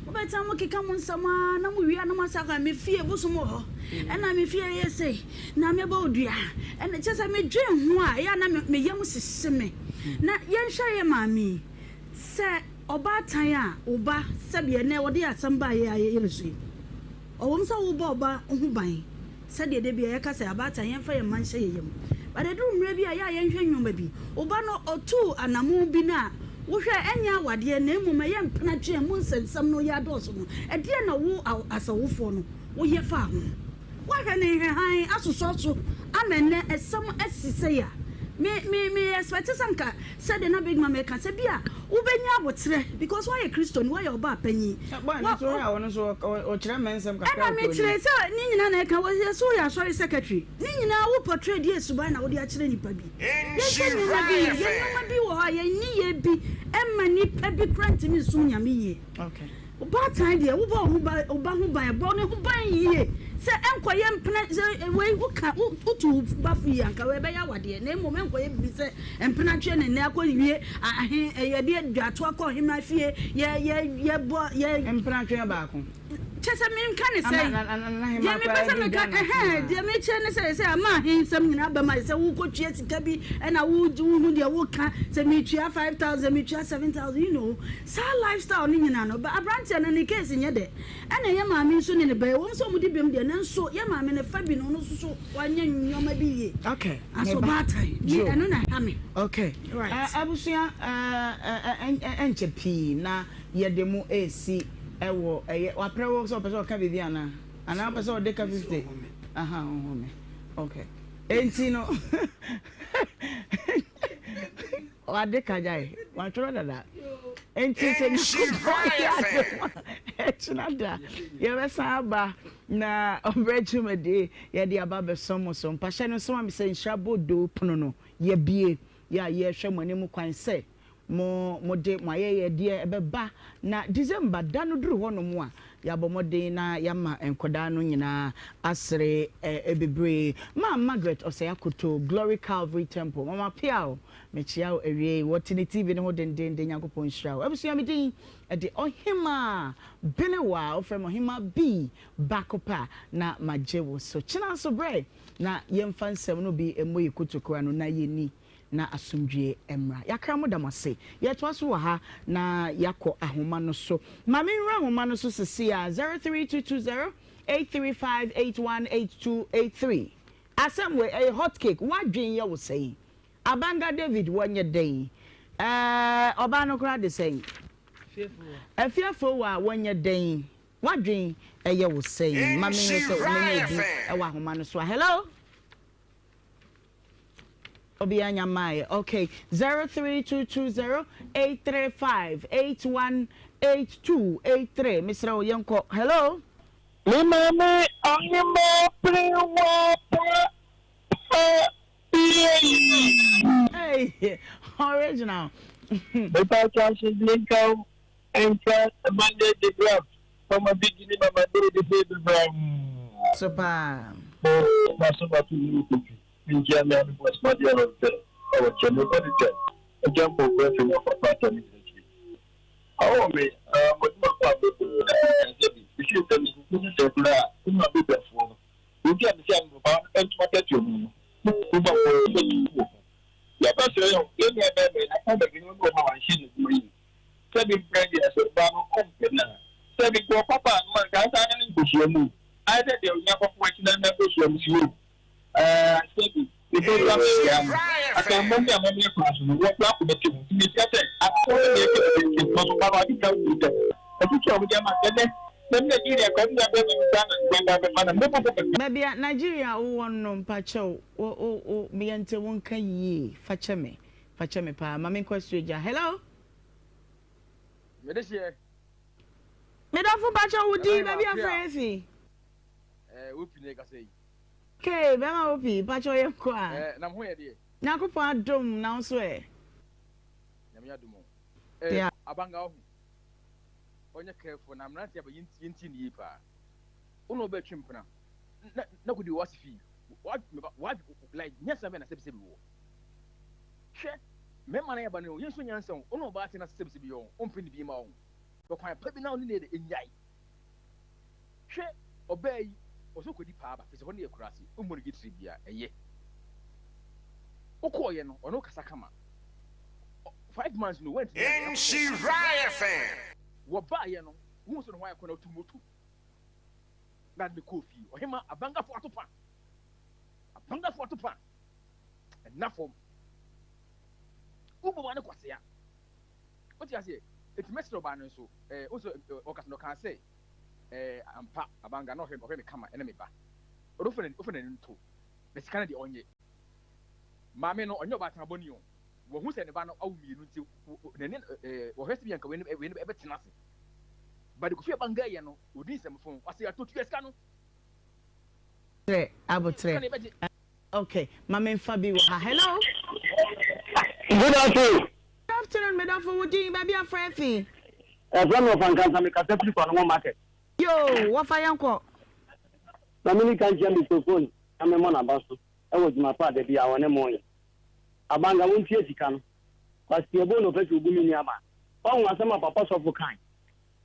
Mobɛtena mo keka mo nsɛm ara na mo wie a na mo asa akɔ me fie bosom wɔ hɔ ɛna me fie yɛ sei na mɛbɔ wo dua ɛna kyɛ sɛ medwen ho a ɛyɛ a na me yam hyehye me na yɛnhwɛ yɛ maame yi sɛ ɔbaatan a wo ba sɛbi ɛnɛ wɔde asɛm ba yɛ a yɛyɛ no so yi Ɔwom sɛ wobɔ wo ba ho ban sɛdeɛ da biara yɛka sɛ abaatan yɛmfa yɛn mma nhyɛ yɛn yam, but ɛduru mmerɛ bi a ɛyɛ a yɛnhwɛ nnoɔma bi. Wo ba no ɔtuu anamon bi no a wohwɛ a ɛnyɛ awadeɛ na mmom ɛyɛ mpenatwe a ɛmu nsɛnsɛm no yɛ adɔɔso no, ɛdeɛn na wo as ɔwofoɔ no woyɛ faa ho? Woahwɛ no nhwɛhan asosɔ so ama ɛnnɛ ɛsɛm asi sei a, me me me expect sɛ anka Sɛdeɛ na Big Mama reka sɛ bi a wobɛnya aboterɛ because woayɛ Kristoni, woayɛ ɔbaa panyin. Boy no nso wohwɛ a ɔno nso ɔkyerɛ mmɛnsɛm kakra Ɛna wɔ kuro no mu. mekyerɛ sɛ ne nyinaa na ɛka wɔ yɛ so woyɛ asɔre secretary ne nyinaa wo portray deɛ suban na wode akyerɛ nipa bi. Yɛnhwɛ nneɛma bi yie, yɛn nneɛma bi wɔ hɔ a yɛn nneyɛɛ bi ɛmma nipa bi koraa ntumi nsom Nyame yie. Okay. Ɔbaatan deɛ, wobɔ wo ho ba wo ba ho ban, bɔ ne ho ban yie sɛ ɛnkɔyɛ mpena sɛ wei woka wotu wo ba fo yie anka wei ɛbɛyɛ awadeɛ na mmom ɛnkɔyɛ biribi sɛ mpenatweɛ ne nnɛ akɔwie ahe yɛde dwato akɔ ɔhemmaa fie yɛ yɛ yɛbɔ yɛ. Mpenatweɛ baako. Kyɛ sɛ menka ne sɛ deɛ mepɛ sɛ meka ɛhɛn deɛ mekyerɛ ne sɛ sɛ ama ahensɛm nyinaa bɛma sɛ wokɔtua sika bi ɛna wohu deɛ woka sɛ metua 5000 metua 7000 you know Saa lifestyle no nyinaa no, abranteɛ no ne case nyɛ dɛ. Ɛna yɛ maame nso ne ne ba, ɛwom sɛ wɔdi bem deɛ, nanso yɛ maame no fa bi no, ɔno nso so wanyɛ nneɛma bi yie. Okay, As me ba. ɔbaatan, me Joe. ɛno na ɛha me. Okay. Right. Abusua, ɛnkyɛ pii na yɛde mo resi wɔ ɛyɛ, waprɛ wo sɛ ɔpɛ sɛ ɔka biribi anaa? Anaa wopɛ sɛ ɔde ka 50? Aha, ɔhome. Okay. Enti no, Wade ka gyae, watwerɛ dada. Enti sɛ Nyankopɔn yɛ adom a, ɛkyena da yɛbɛsan aba na ɔbrɛ dwumadie yɛde aba abɛsɔ mo so. Mpahyɛ no nso ma me sɛ nhyira bodoo pono no yɛbie yɛ a yɛrehwɛ mo anim kwan sɛ mo mode mo ayɛyɛdeɛ ɛbɛba na December da no duru hɔ nom a yɛabɔ mmɔden na yɛama nkwadaa no nyinaa asere bebree. Maam Margaret Osei Akoto, Glory Calvary Temple, Mama Piaw, mekyea wo awiei. Wɔte ne TV no ho dendeenden, Nyankopɔn nhyira wo. Abusua me din de Ɔhemaa Benewa, wofrɛ me Ɔhemaa B baako pɛ a na magye wo so. Kyena nso brɛ na yɛmfa nsɛm no bi mmɔ yɛ kotokuo ano na yɛnni. na asomdwoeɛ mmra. Yɛakra mo da mo ase. Yɛtoa so wɔ ha na yɛakɔ ahoma no so. Ma me nwura ahoma no so sesei ara, 03220 835 818283. Asɛm wei, ɛyɛ hot cake. W'adwen yɛ wo sɛn? Abanga David, wɔnyɛ dɛn? Ɛɛ, ɔbaa no koraa de sɛn? Afiafowa, wɔnyɛ dɛn? W'adwen yɛ wo sɛn? Ma menhwɛ sɛ menya obi wɔ ahoma no so a. Hello? Obiara nya mmaeɛ. Okay, 03220 835 818283. Mesrɛ wo yɛnkɔ. Hello? Me maame ɔhemmaa perewa pa pa yei. Hey, original. Mepa kyɛw asomdwoe nka wo nka Monday de graph mama bigi ne mama day de say bebram. So paa. Mo maso mato mu kofi menkyia me ame boss madeɛ no ntɛ ɛwɔ kyɛ me bɔ ne tɛ agya mpɔ kura fɛ nyɛ papa atɔ ne nyina kyiri awɔ me ah mo dwuma kɔ abɛ bɔ na me nya bi mesi sɛ me kuku sɛ kura a kuma bɛdwafoɔ no Obi a mese ano papa ntoma tattoo mu no, wo ba wɔ hɔ bɛtu wɔ hɔ. Yɛbɛsrɛ yɛn yɛn nua bɛrima yi n'akoma bɛdwene wo ne ɔma wanhyɛ n'adwuma yie. Sɛbi mprɛ deɛ sɛ ɔbaa no ɔmpɛ no a, sɛbi nka ɔkɔ baa no anka asan ne no nkɔhyia mu o. Ayɛ sɛ deɛ ɔnya kɔfo akyi na ne nkɔhyia mu si o. Ɛɛ sɛbi mepɛ sɛ mehyia no. Akanbɔ ne amammerɛ kwan so no, wɔkura akoma ti ho. Nti mesrɛ sɛ akɔkɔ no deɛ ɛsɛ sɛ ɛsɛ because ɔba no ade ka wo dɛm. Afutuo a wode ama no ɛnɛ sɛ me Nigeria kwa me nua bɛrima bi koraa na mebɛba abɛfa no mɛbɔ bɔ kakra. Baabi a Nigeria wowɔ no mpakyɛw wo wo wo yɛnte wo nka yie fakyɛ me fakyɛ me paa ma menkɔ asuogya hello. Mede hyeɛ. Medɔfo mpakyɛw wo din baabi a frɛ yɛn fi. Ɛɛ wopi na ɛkasa yi. Kay bɛma wopi mpakyɛw yɛnkɔ a. Ɛɛ na mo ho yɛ deɛ. Nyankopɔn adom na wo nso ɛ. Nyame adom o. Ɛɛ abanga ɔho. Ɔnyɛ careful na mmeranteɛ aba yɛntie no yie paa. Wo na wobɛtwe mpena na na kɔdi wɔ ase fii wa wa like nyansa bɛn na sɛbisɛbi wɔ. Hwɛ mmarima na yɛba no yɛnso nyansa o wo na ɔbaa te na sɛbisɛbi yɛ ɔho ɔmpɛ ne bi ma ɔho. Hwɛ kwan pa bi na wo ne no yɛ dɛ ɛnyae. Hwɛ ɔbaa yi ɔsɛ ɔkɔdi paa ba fisɛ hɔ no yɛ akuraase wommɔ no dwetire bia ɛyɛ. Wokɔɔyɛ no ɔne wo kasa kama. 5 months no wantumi anyɛ Nhyira FM. Wɔbaeɛ no wohu sɛ ne ho ayɛ kɔ na ɔtu moto na de no kɔɔ fie. Ɔhema abangafo ato pa abangafo ato pa ɛna fam wobɔ ba no kwasea wote aseɛ eti mɛsrɛ ɔbaa no nso ɛɛ wo sɛ ɔkasa no ɔkaa sɛ ɛɛ ampa abanga na ɔhwɛ ɔhwɛ me kama ɛne me ba ɔde wofa n'ani wofa n'ani nto na sika no deɛ ɔnyɛ maame no ɔnyɛ ɔbaatan bɔne o Wahu sɛ ne ba no awo mienu nti n'ani wɔhwɛ sɛ bi anka wei no bɛtena ase. But Kofi Abanga yɛ no odi nsɛmfo ɔse ato tua sika no. Abotrɛ abotrɛ ok ma me nfa bi wɔ ha hello. Good afternoon. Good afternoon medɔfo wo din baabi afrɛ fi. Ɛfrɛ me wɔfa nkansa me kasa firi Kwanongo market. Yoo wɔfa yɛn kɔ. Ma me nika nkyia Mister Ofori na me mmɔ n'aba so ɛwɔ dwuma pa a da biara ɔne mo yɛ. Abanga wontua sika no. Kwasi Ebo na ɔpɛ sɛ obu me nua baa. Wahu asɛm a papa sɔfo kae?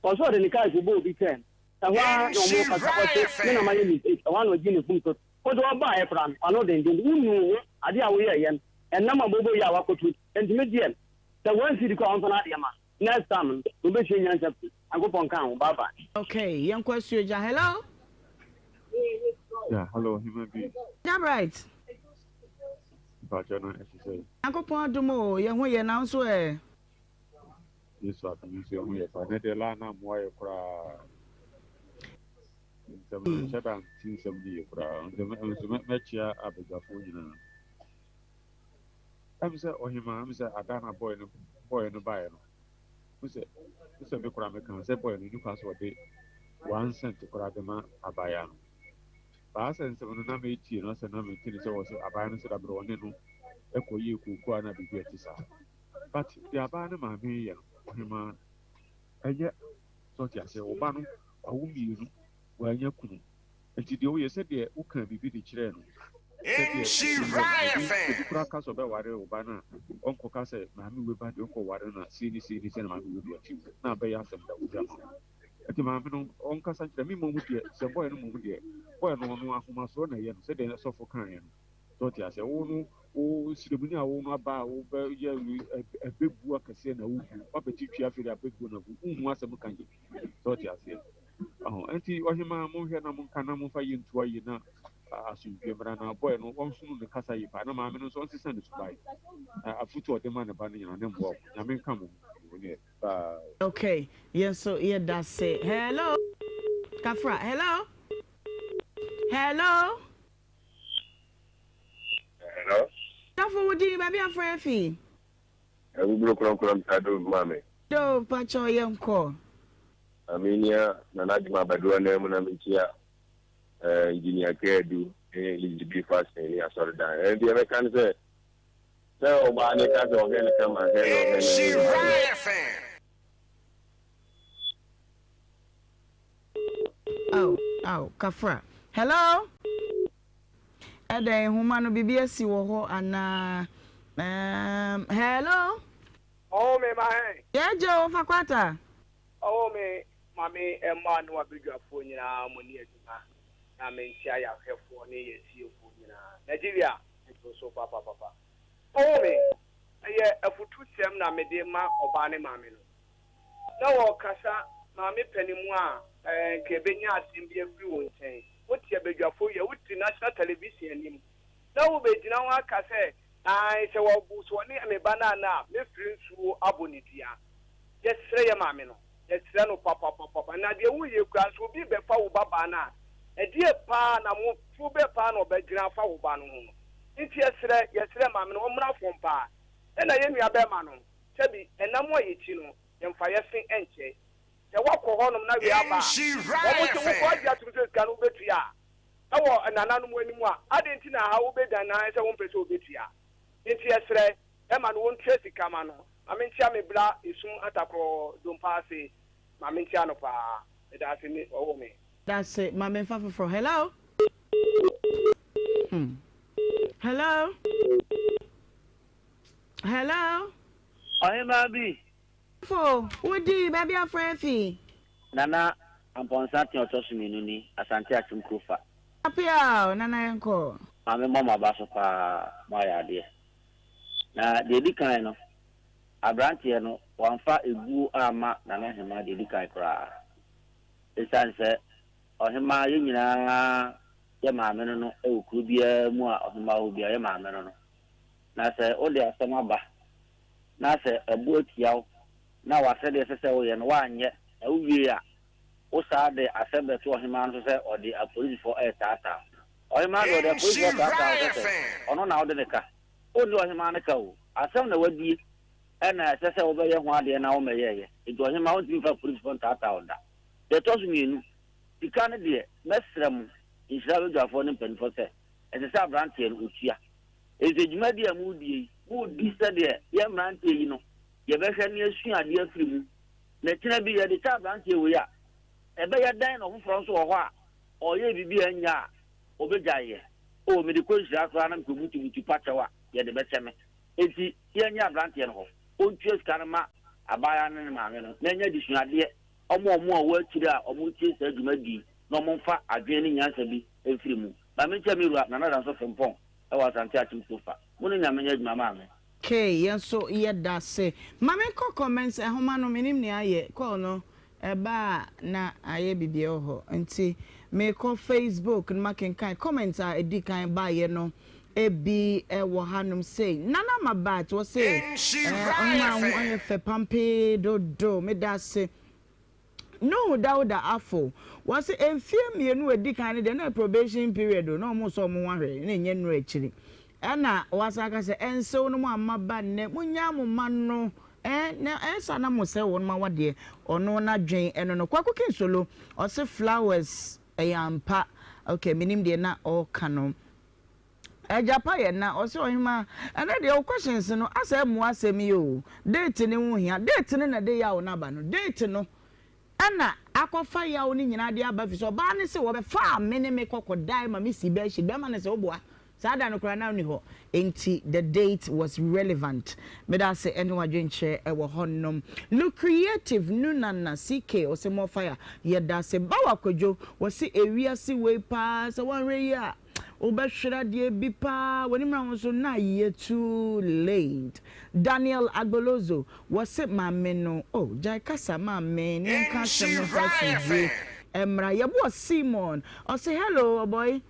Ɔse ɔde ne kaa kɔbɔɔ obi kaa mu. Ɛhɔ ara na ɔmo kasa, ɔse me na mayɛ mistake, ɛhɔ ara na ɔgyee ne mfomso. Wode ɔbaeɛ koraa no, w'ano denden, wonuu ho, adeɛ a woyɛeɛ no, ɛnam abobo yi a woakɔto nti. Enti me deɛ, sɛ one cedi koraa a ɔmfa n'adeɛ ma. Next time no, wobɛsua nyansa firi. Nyankopɔn nka ho. Bye bye. Okay, yɛnkɔ Asuogya. Hello? Yeah, hello, human being. Agya Bright. Mpakyɛ no ɛte sɛ. Nyankopɔn adom o, yɛn ho yɛ, na wo nso ɛ? Yesu adom nso yɛn ho yɛ paa. Nɛ deɛ laa na mmoa yɛ koraa. Nsɛm no nhyɛ da nte nsɛm no yie koraa. Nso nso mɛkyea abadwafoɔ nyinaa. Ɛm sɛ ɔhemaa ɛm sɛ ada na boy no boy no baeɛ no. Wo sɛ wo sɛ me koraa meka sɛ boy no nipa sɛ ɔde one cent koraa bɛma abaayewa no. Baa sɛ nsɛm no na metie no asɛ na mete no sɛ ɔse abaayewa no sɛ dabrɛ ɔne no ɛkɔ yie kooko a na biribi a ɛte saa. But deɛ abaayewa no maame yɛ no ɔhemaa ɛnyɛ sɛ ɔte aseɛ wo ba no wawo mienu wanya kunu nti deɛ woyɛ sɛdeɛ wokaa biribi de kyerɛɛ no sɛdeɛ woyɛ no obi obi koraa ka sɛ ɔbɛware wo ba no a ɔnkɔka sɛ maame wei ba deɛ ɔnkɔware no a sei ne sei ne sei na maame wei de akyi wo na abɛyɛ asɛm da wogya ma wo. Nti maame no ɔnkasa nkyerɛ me mmom deɛ sɛ boy no mmom deɛ boy no ɔno ahomasoɔ na ɛyɛ no sɛdeɛ sɔfo kaeɛ no sɛ ɔte aseɛ wo no wo sremuni a wo no aba a wobɛyɛ ɛbɛbu akɛseɛ na wobu wabɛte twi afei de abɛbu na bu wohu asɛm ka yɛ sɛ ɔte aseɛ ɔho nti ɔhemaa monhwɛ na monka na momfa yɛ ntua yi na asomdwe mmra na boy no ɔnsono ne kasa yi paa na maame no nso ɔnsesa ne suban afotu ɔde ma ne ba no nyina ne mmoa nyame nka mo ho ne Bye. Okay yɛn nso yɛda se. Hello Kafra hello hello. Hello. Dɔfo wo din baabi afrɛ afi. Awuburo kronkron mpa Dove ma me. Dove pakyɛw yɛn kɔ. Ma mennia Nana Adwuma Abɛdoa nan mu na menkyia eh, Engineer Kadu ne Lizzy B. Fasten ne Asɔredan. Ɛno deɛ mɛka ne sɛ, sɛ ɔbaa ne ka sɛ ɔhwɛ no kama, hwɛ no ɔhwɛ no Nhyira FM. Aw aw kafra. Hello? Ɛdɛn nhoma no biribi asi wɔ hɔ anaa? Um, hello? Ɔwɔ me ma hɛn. Yɛgye o, fa kwata. Ɔwɔ me ma me mma ne w'abadwafoɔ nyinaa mo ne adwuma na me nkyea y'ahwɛfoɔ ne y'atiefoɔ nyinaa. Nigeria me to so papapapa. Ɔwɔ me, ɛyɛ afutusɛm na mede ma ɔbaa ne maame no. Na wɔkasa maame panin mu a ɛɛ nka ɛbɛnya asɛm bi afiri wo nkyɛn. Wote abadwafoɔ wie a, wote national television anim na wobɛgyina hɔ aka sɛ Aane, sɛ wɔbu so ɔne me ba no ana a, mɛfiri nsuo abɔ no dua. Yɛsrɛ yɛ maame no, yɛsrɛ no papapapapa. Na deɛ woyɛ koraa nso, obi rebɛfa wo babaa no a, ɛdeɛ paa na mo, tuo bɛɛ paa na ɔbɛgyina afa wo ba no ho no. Nti yɛsrɛ, yɛsrɛ maame no, ɔmmra fam paa. Ɛna yɛn nua bɛɛma no, sɛbi, ɛnam a yɛkyi no, yɛmfa yɛse nkyɛ. Sɛ woakɔ hɔnom na wei aba a, wɔn se wokɔ agye atom sɛ sika no wobɛtua a, wɔ nananom anim a, adɛn nti na ha wobɛdan nan sɛ wompɛ sɛ wobɛtua? Enti yɛsrɛ, ma no wɔntua sika ma no. Ma menkyea me bra Esum Atakorɔ Dompa ase. Ma menkyea no paa. Medaase ne ɔwɔ me. Dase ma me nfa foforɔ hello hmm hello hello. Ɔhemaa bi. Fo wo di baabi afrɛ afi. Nana Amponsah tea ɔtɔ so mienu ni, Asante Akyem kuro fa. Apeaw, Nana yɛnkɔ. Maame mɔ mo aba so paa mo ayɛ adeɛ. Na deɛ ɛdi kan no abranteɛ no wamfa ebuo amma Nana Hemaa deɛ ɛdi kan koraa. Ɛsiane sɛ Ɔhemaa yɛn nyinaa yɛ maame no no wɔ kuro biara mu a Ɔhemaa wɔ biara yɛ maame no no. Na sɛ wode asɛm aba na sɛ ɛbo atia wo na w'asɛdeɛ ɛsɛ sɛ woyɛ no woanyɛ na wowie a, wosaa de asɛm bɛto ɔhemaa no so sɛ ɔde apolisifoɔ retaataa wo. Ɔhemaa deɛ ɔde apolisifoɔ taataa wo sɛ sɛ ɔno na wode no ka. Wonni ɔhemaa no ka o. Asɛm na wadie ɛna ɛsɛ sɛ wobɛyɛ ho adeɛ na wommɛyɛeɛ. Enti ɔhemaa wontumi mfa apolisifoɔ ntaataa wo da. Deɛ ɛtɔ so mienu, sika no deɛ mɛsrɛ mo nhyira badwafoɔ ne mpanimfoɔ sɛ ɛsɛ sɛ aberanteɛ no ɔtua. Efisɛ dwumadi a moredie yi, moredi sɛdeɛ yɛn mmeranteɛ yi no, yɛbɛhwɛ na yɛasua adeɛ afiri mu. Na kyena bi yɛde kyɛ aberanteɛ wei a, ɛbɛyɛ dɛn na ɔfoforɔ nso wɔ hɔ a ɔreyɛ biribi a ɛnyɛ a, ɔbɛgyae yɛ? O, mede kɔ nhyira koraa na mekɔbutubutu pa kyɛw a, yɛde bɛkyɛ me. Enti yɛnyɛ aberanteɛ no hɔ, ɔntua sika no mma abaayewa no ne ne maame no, na ɛnyɛ adesuadeɛ ɔma wɔn a wɔwɔ akyire a wɔretie saa dwumadi yi, na wɔmfa adwene ne nyansa bi mfiri mu. Ma menkyɛ me wura Nana Danso Frimpong wɔ Asante Akyem Kurofa. Mo ne Nyame nyɛ adwuma maame. Kay yɛn nso yɛda ase. Ma me nkɔ comments nhoma no menim nea ayɛ call no ɛba a na ayɛ biribiara wɔ hɔ nti mekɔ Facebook no makenkan comments a ɛdi kan baeɛ no ebi wɔ hanom sei Nana Mabat wɔse eh ɔhema ho ayɛ fɛ pampee dodo meda ase Nuhu Dauda Afo, wɔse mfeɛ mienu a ɛdi kan no deɛ na ɛyɛ probation period o, na wɔn resɔ wɔn ho ahwɛ, na ɛnyɛ nnuru akyiri. Ɛna wɔasan aka sɛ ɛnsew no mo amma ba nnɛ, monyaa mo mma no eh, na ɛnsa na mo sɛe wɔn awadeɛ. Ɔno n'adwen ɛno no. Kwaku Kinsolo, ɔse flowers ɛyɛ ampa, okay menim deɛ na ɔreka no. Agya pa yɛ na ɔse ɔhemaa ɛnɛ deɛ wo questions no asɛ ɛmmoa asɛm yi oo date no ho hia date no na ɛde yaw no aba no date no ɛna akɔfa yaw no nyinaa de aba fisɛ ɔbaa no se wɔbɛfaa me ne me kɔ kɔdae ma me si bɛɛhyit bɛɛma no sɛ woboa saa da no koraa na wonni hɔ enti the date was relevant medase ɛne wadwenkyerɛ ɛwɔ hɔ nom Lucreative Nunana CK ɔse more fire yɛdase Bawa Kwadwo wɔse ewiase wei paa sɛ wanhwɛ yie a Wobɛhwere adeɛ bi paa w'ani mmra ho so na ayɛ too late. Daniel Agbolozo, wɔse maame no oh gyae kasa maame ne yɛnka asɛm no mfa asomdwie mmra. Yɛboɔ Simon, ɔse hello ɔbɔe,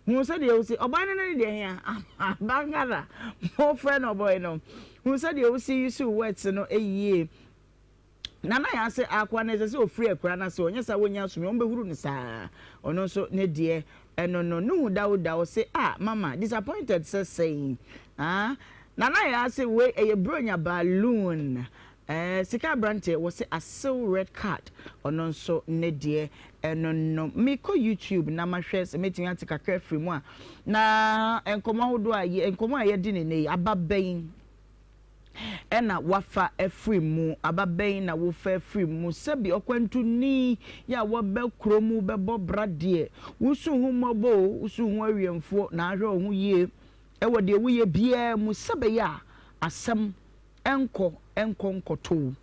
hu sɛdeɛ wosi, ɔbɔe no ne deɛ hea, Abangara, mofrɛ no ɔbɔe no, hu sɛdeɛ wosi use words no yie. Nana Yaa se akoa no ɛsɛ sɛ ɔfiri akuraa no ase ɔnyɛ saa wɔnnya asomdwie wɔn bɛhuru no saa ɔno nso ne deɛ ɛno no Nuhu Dawuda ɔse ah mama disappointed sɛ sɛn ah Nana Yaa se wei ɛyɛ bronya balloon. Eh, sika abranteɛ wɔse asew red card ɔno nso ne deɛ ɛno no. Mekɔ YouTube na mahwɛ sɛ mɛtumi ate kakra afiri mu a, na nkɔmmɔ ahodoɔ a yɛ, nkɔmmɔ a yɛadi no nnɛ yi, aba bɛn ɛna wafa afiri mu, aba bɛn na wofa afiri mu, sɛbi ɔkwantuni yɛ a waba kuro mu bɛbɔ bra deɛ, wosu ho mmɔbɔ o, wosu ho awiɛmfoɔ na ahwɛ wo ho yie ɛwɔ deɛ woyɛ biara mu sɛbɛyɛ a asɛm nkɔ nkɔ nkɔto wo,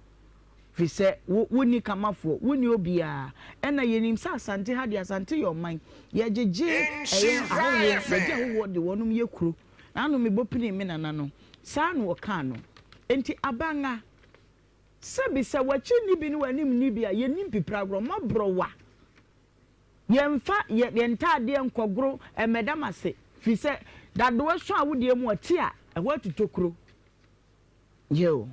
firi sɛ wo wonni kamafoɔ, wonni obiara, ɛna yɛnim sɛ Asante ha deɛ Asante yɛ ɔman, yɛgyegye ɛyɛ ahɔhoɔ, yɛgye ahɔhoɔ de wɔnom yɛ kuro, na ano mebɔ pinii me nana no, saa na ɔkaa no, enti Abanga, sɛbi sɛ w'akyi nni bi ne w'anim nni bi a, yɛnnim pipiragorɔ, mmɔborɔ wa. Yɛmfa yɛn yɛn ntaadeɛ nkɔgoro mmɛda m'ase, firi sɛ dadoa su a wodeɛ mu ɔte a, ɛhɔ atu tokuro. Yoo.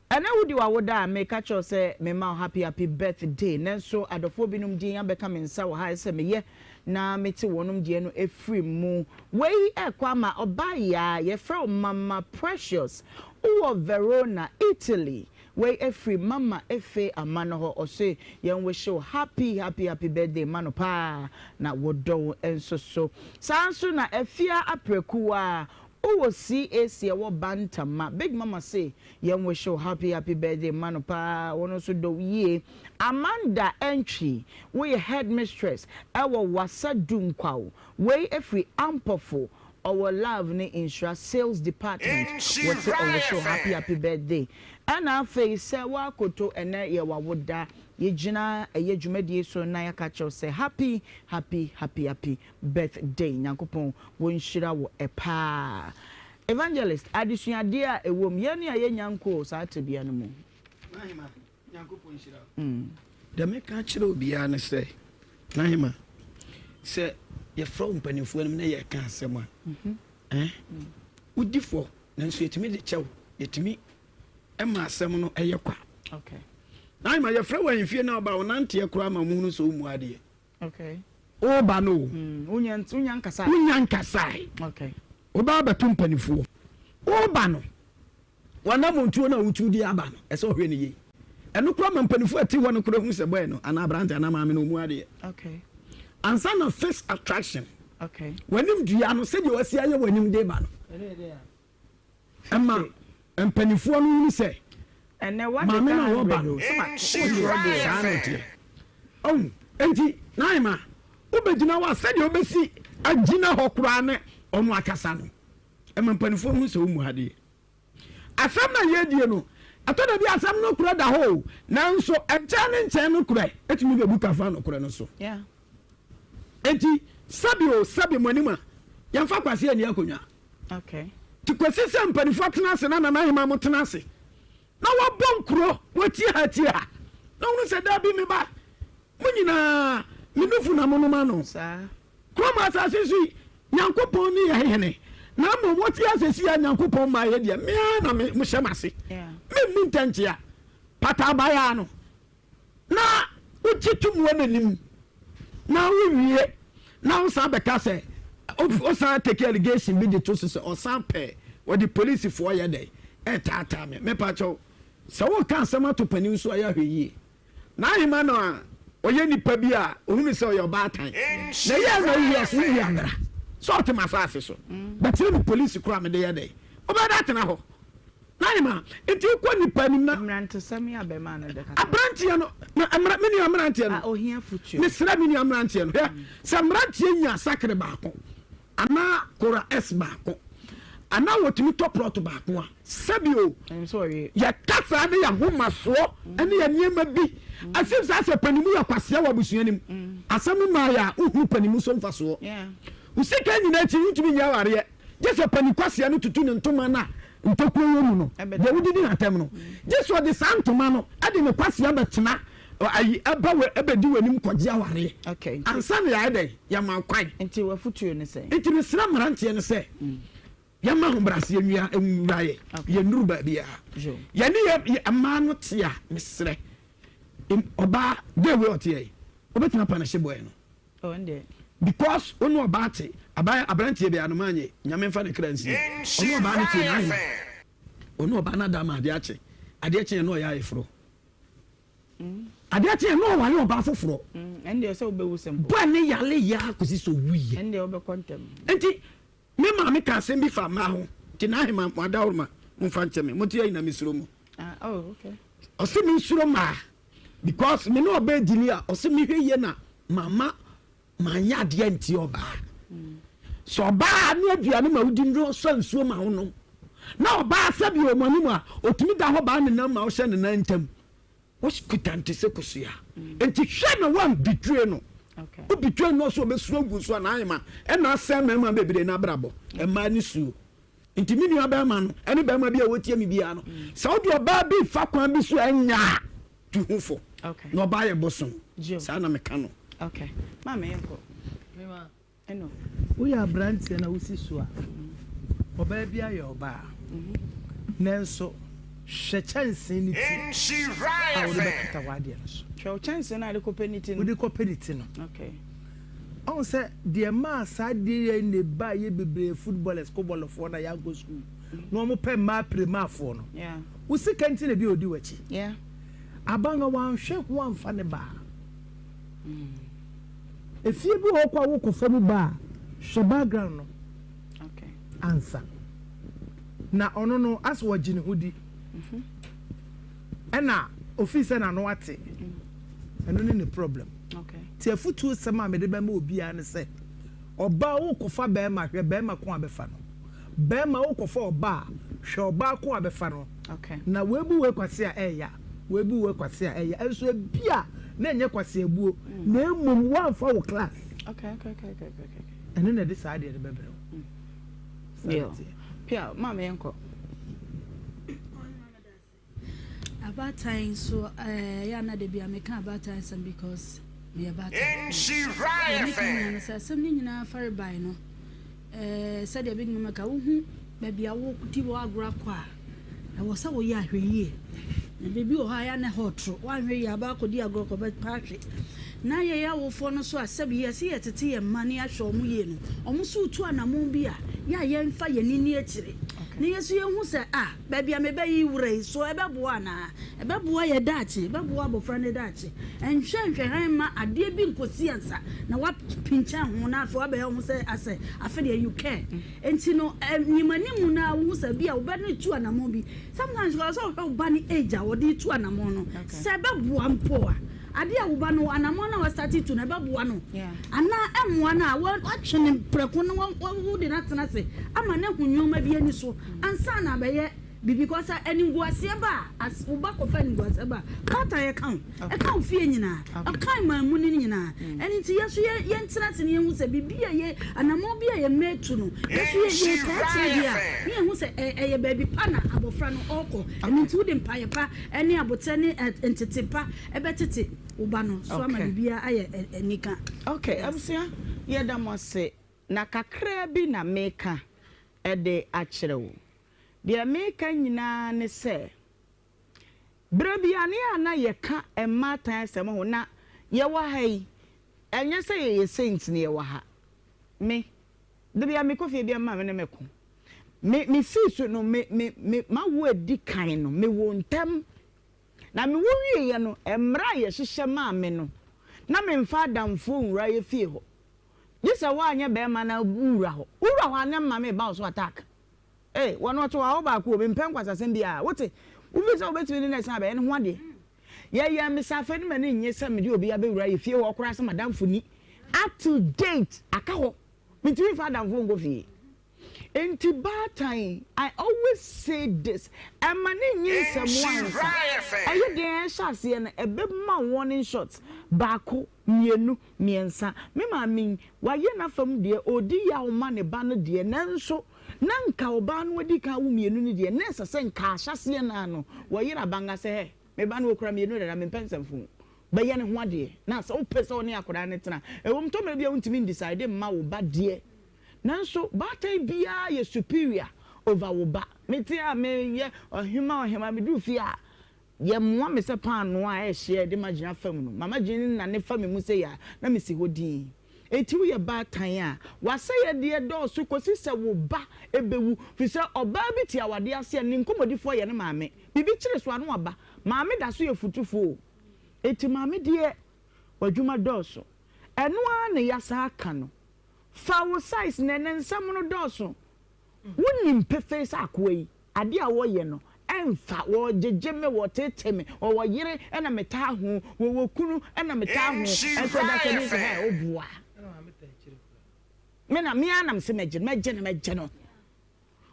Ɛnɛ wodi w'awoda a, meka kyerɛ wo sɛ mema wo happy happy birthday. Nanso adɔfoɔ binom din abɛka me nsa wɔ ha sɛ meyɛ na mete wɔnom deɛ no afiri mu. Wei ɛrekɔ ama ɔbaa yaa, yɛfrɛ wo Mama Precious. Wowɔ Verona, Italy. Wei ɛfiri mama Efe Ama no hɔ ɔse yɛn wishe wo happy happy happy birthday ma no paa na wɔdɔ wo nso so. Saa nso na Afia Aprekuwa wowɔ CAC ɛwɔ Bantama Big mama se yɛn wishe wo happy happy birthday ma no paa wɔno nso dɔ wo yie. Amanda Antwi woyɛ headmistress ɛwɔ Wassa Dunkwaw wei ɛfiri Ampofo Ɔwɔ love ne nhyira sales department wɔse ɔwɔ show happy happy birthday ɛna afei sɛ woakoto ɛnɛ yɛ wawoda yɛgyina ɛyɛ dwumadie so na yɛaka kyerɛ wo sɛ happy happy happy happy birthday Nyankopɔn wɔ nhyira wo paa Evangelist adesuadeɛ a ɛwɔ mu yɛne a yɛnnya nkɔɔ saa tebea no mu. N'ahema, Nyankopɔn nhyira wo. Deɛ meka akyerɛ obiara ne sɛ, N'ahema, sɛ yɛfrɛ wo mpanimfoɔ anim na yɛreka asɛm a, eh, wodi fɔ, nanso yɛtumi de kyɛ wo, yɛtumi ma asɛm no yɛ kwa. N'ahema, yɛfrɛ wo ahemfie na woba a, wo nanteɛ koraa ma wɔhunu sɛ wommu adeɛ. Woba no o, wonya nkasae. Woba abɛto mpanimfoɔ. Woba no, W'anammɔntuo no a wotu de aba no, ɛsɛ sɛ ɔhwɛ no yie. Ɛno koraa ma mpanimfoɔ a ɛte hɔ no koraa hu sɛ bɔyɛ no anaa aberante anaa maame no ɔmu adeɛ. Ansa na face attraction, w'anim dua no, sɛdeɛ wasi ayɛ w'anim de ba no, ɛma mpanimfoɔ no hunu sɛ maame no a wɔba no, saa na ɔteɛ. Ɔhu, enti Naima, wobɛgyina hɔ a sɛdeɛ wobɛsi agyina hɔ koraa ne ɔno akasa no, Ɛma mpanimfoɔ hu sɛ wɔmmu adeɛ. Asɛm no a yɛredie no, ɛtɔ da bi a asɛm no korɛ da hɔ o, nanso nkyɛn ne nkyɛn no korɛ tumi bɛbu ka fa nokorɛ no so. Enti sɛbi o, sɛbi mo anim a, yɛmfa kwasea nni akonnwa. Nti kɔsi sɛ mpanimfoɔ tena ase na Nana Ahemaa mo tena ase na wɔabɔ nkuro, wɔatie ha atie ha, na wɔhunu sɛ daabi me ba, Mo nyinaa, me nufu na monom ano. Kurom asase so yi, Nyankopɔn ne yɛn hene, na mmom wote ase si a Nyankopɔn maa yɛ deɛ, me ara na mehyɛ m'ase. Memmu ntɛnkyea. Pata abayaa no, na wogye tom wɔ n'anim, na wowie, na wosan bɛka sɛ, wosan take allegation bi de to so sɛ ɔsan pɛ, wɔde polisifoɔ yɛ dɛn, ɛretaataa me. Mepa kyɛw, sɛ woreka asɛm ato panin so a, yɛ ahwɛ yie. N'ahemman no a ɔyɛ nipa bi a ohunu sɛ ɔyɛ ɔbaatan na ɛyɛ na owie ɔso wowie amera sɛ ɔte m'asaase so bɛkyerɛ me polisi koraa mede yɛ dɛn wobɛyɛ dɛ atena hɔ n'ahemman nti wokɔ nipa anim na Mmerantesɛm yi a bɛmaa no de kasa. Aberanteɛ no na mmra me nua mmeranteɛ no A ohia futuo. Mesrɛ me nua mmeranteɛ no hwɛ sɛ mmeranteɛ nya sakre baako Anaa kora S baako. Anaa wɔtumi tɔ plɔt baako a, sɛbi o, yɛ kasa ne yɛ ahomasoɔ ne yɛ nneɛma bi. As if saa sɛ panimu yɛ kwasea wɔ abusua no mu. Asɛm no maa yɛ a, wohunu panimu so mfasoɔ. Wo sika nyinaa akyi, wontumi nyɛ awareɛ. Gye sɛ pani kwasea no tutu ne ntoma no a ntokuro wɔ mu no, deɛ wodidi no atɛm no. Gye sɛ ɔde saa ntoma no de ne kwasea bɛtena ayi ɛba wɔ ɛbɛdi w'anim kɔgye awareɛ okay ansa na yɛayɛ dɛn yɛma wo kwan. Nti w'afutuo ne sɛn? Nti mesrɛ mmeranteɛ no sɛ yɛma ahobrɛaseɛ nwia nwura yɛ yɛnnuru baabiara yɛne yɛ mmaa no te a mesrɛ ɔbaa dɛ wei ɔteɛ yi wobɛtumi apa no hye bɔɛ no Oh, ɛndeɛ. Because wo ne ɔbaa te abaa aberanteɛ bi anoma nye nyame mfa ne kra nsie ɔne ɔbaa no tie n'ahema ɔne ɔbaa no ada ama adeɛ akye. Adeɛ kyeɛ na ɔyɛ ayeforɔ. Adeɛ kyeɛ na ɔware ɔbaa foforɔ. Ɛndeɛ sɛ wobɛwu simple. Boy ne yare yɛ ara kɔsi sɛ ɔwuiɛ. Ɛndeɛ wobɛkɔ ntɛm. Nti me maame ka asɛm bi fa mmaa ho. Nti N'ahema mo adaworoma momfa nkyɛ me. Mote ayi na mesuro mo. Ah, oh, okay. Ɔse mensuro mmaa because me ne ɔbaa dili a ɔse mehwɛ yie na mama Manyɛ adeɛ antia ɔbaa. Sɛ ɔbaa ne aduane ma wodi no ɔsɔ nsuo ma wonom. Na ɔbaa sɛbi wɔ mo anim a, ɔtumi da hɔ baa ne nan ma wohyɛ ne nan ntam. Wokuta nte sɛ kosua. Nti hwɛ na woan betray no. Wo betray no ɔsɛ ɔbɛsu agu so a n'ahema ɛna asɛe mmarima bebree n'abrabɔ. Mmaa ne suo. Nti me nua bɛrima no ɛne bɛrima bi a wɔtie me biara no, sɛ wode ɔbaa bi fa kwan bi so a ɛnyɛ a, tu ho fo. Na ɔbaa yɛ bosom. Saa na meka no. Okay. Maame yɛnkɔ. Ɛno. Woyɛ aberanteɛ na wosi so a, ɔbaa bi ayɛ ɔbaa. Nanso hwɛ kyɛnsee no ti a wode bɛkata w'adeɛ no so. Hwɛ wo kyɛnsee no a wode kɔpɛ ne ti no. Wode kɔpɛ ne ti no. Okay. Ɔhu sɛ deɛ ɛmaa saa adeɛ yi na ɛbaeɛ bebree footballers kobɔlɔfoɔ na yɛankɔ sukuu na wɔn pɛ mmaa piremaafoɔ no. Wo sika nti na ebi a odi w'akyi. Abanga wanhwɛ ho amfa ne ba. Efie bi wɔ hɔ kɔ a wokɔfa mu ba a, hwɛ background no ansa. Na ɔno no asɛ ɔgye ne ho di. Ɛna ofii sɛ n'ano ate. Ɛno ne ne problem. Nti afutuo sɛm a mede bɛma obiara ne sɛ, ɔbaa wokɔfa bɛrima hwɛ bɛrima ko a bɛfa no. Bɛrima wokɔfa ɔbaa hwɛ ɔbaa ko a bɛfa no. Na woabu wei kwasea a ɛɛya, woabu wei kwasea a ɛɛya. Nso ebia na ɛnyɛ kwaseabuo na mmom woamfa wo class. Ɛno na ɛde saa adeɛ no bɛbrɛ wo. Saa na ɛteɛ. Pia, maame yɛnkɔ. Abaatan nso ɛyɛ a na da bi a meka abaatan asɛm because meyɛ baatan. Nhyira Deɛ meka nyinaa FM. no sɛ asɛm no nyinaa fare bae no ɛɛ sɛdeɛ Big Mama ka wohu baabi a wodi wɔ agorɔ akɔ a ɛwɔ sɛ woyɛ ahwɛyie. Na baabi wɔ hɔ a ɛyɛ a na ɛhɔ toro woanhwɛ yie a wobɛakɔdi agorɔ kɔ bɛpa ahwe. Na yɛn awofoɔ no nso a sɛbi yɛse yɛtete yɛn mma na yɛahwɛ wɔn yie no wɔn nso retu anammɔn bi a yɛ a yɛmfa yɛn ani nni akyire na yɛn nso yɛhu sɛ ah Baabi a mebɛyi wura yi, so ɛbɛboa anaa? Ɛbɛboa yɛn daakye, ɛbɛboa abɔfra no daakye. Nhwɛ nhwɛhan mma adeɛ bi nkɔsi ansa na woapinkyɛn ho na afei woabɛyɛ wo ho sɛ asɛ afe deɛ you care. Enti no, animanimu no ara wohu sɛ bi a wo ba no retu anammɔn bi. Sometimes koraa ɛwɔ sɛ wohwɛ wo ba no age a ɔde retu anammɔn no, sɛ ɛbɛboa mpo a. Adeɛ a wo ba no, anammɔn no a wastate tu no, ɛbɛboa no anaa ɛmmoa no a, woatwe no prɛko na wode no atena ase ama no ahu nneɛma bi ani so ansa na abɛyɛ biribi. Because sɛ animguaseɛ ba a, as wo ba kɔfa animguaseɛ ba a, baatan ɛka wo, ɛka wo fie nyinaa, ɛka man mu no nyinaa. Ɛno nti yɛn nso yɛntena ase na yɛnhu sɛ biribi a yɛ, anammɔn bi a yɛn mma atu no, yɛn nso yɛtaa akyire deɛ a, na yɛhu sɛ ɛyɛ baabi pa na abɔfra no ɔrekɔ. Ɛno nti wode mpaeɛ pa ne aboterɛ ne ntete pa bɛtete wo ba no so ama biribiara ayɛ anika. Ok abusua yɛda mo ase na kakraa bi na meka de akyerɛ wo. Deɛ meka nyinaa ne sɛ berɛ bi a ne a na yɛka mmaatan asɛm ho na yɛwɔ ha yi ɛnyɛ sɛ yɛyɛ saints na yɛwɔ ha. Me da bi a mekɔ fie bi a maame ne me ko. Me me sii so no me me me m'awo adi kan no mewoo ntɛm Na mewo wieeɛ no, mmara a yɛhyehyɛ maa me no, na memfa adamfoɔ nwura yɛ fie hɔ. Gye sɛ woanyɛ barima na wowura hɔ. Wowura hɔ a, na mma meba wo so attack. Ei, wɔn ɔte hɔ a, ɔbaako o, mempɛ nkwasasɛm biara. Wote? Wofiri sɛ wobɛtumi ne no asiane abɛyɛ ne ho adeɛ. Yɛyɛɛ me saa, afei na m'ani nnye sɛ mede obi abɛwura yɛ fie hɔ koraa sɛ m'adamfo ni. Up till date, aka hɔ. Mentumi mfa adamfoɔ nkɔ fie. Enti baatan, I always say this, ɛma no nyi nsɛmmoa ansa. Ɛyɛ den a ɛhyɛ aseɛ no, ɛbɛma wo warning shots, baako, mmienu, mmiɛnsa. Me maame yi, wayɛ n'afam deɛ, ɔredi yaw ma ne ba no deɛ, nanso na nka ɔbaa no adi kan awo mmienu no deɛ, na ɛsɛ sɛ nka ahyɛaseɛ no ara no, wɔyere abanga sɛ, hɛ, me ba no ɔkura mmienu dada, mempɛ nsɛmfoo. Bɛyɛ ne ho adeɛ. Na sɛ wopɛ sɛ wo ne akwadaa no tena, ɛwom tɔ mmerɛ bi a wontumi ndecide mma wo ba deɛ, Nanso baatan biara yɛ superior over wo ba. Me te a me yɛ ɔhema ɔhema me duru fie a yɛ moa me sɛ paanoo a ɛhyeɛ de magyina fa mu no ma magyina ne nane fa me mu sei a na me si hɔ dinn. Enti woyɛ baatan a, w'asɛyɛdeɛ dɔɔso kɔsi sɛ wo ba bɛwu. Firi sɛ ɔbaa bi te awadeɛ ase a, ne nkɔmmɔdifoɔ yɛ ne maame. Biribi kyere so a, na waba. Maame da so yɛ fotufoɔ o. Enti maame deɛ, w'adwuma dɔɔso. Ɛno ara na yɛasan aka no. Fa wo size na ɛnnɛ nsɛm no dɔɔso. Wonim pefee sɛ akoa yi, adeɛ a ɔreyɛ no, ɛmfa. Wɔregyegye me, wɔreteetee me. Ɔwɔ yere na metaa ho, wɔwɔ kunu na metaa ho. Ɛnso ɛda sɛ bi sɛ, hɛ, woboa. Me na, me ara na mese mɛgye no, mɛgye no, mɛgye no.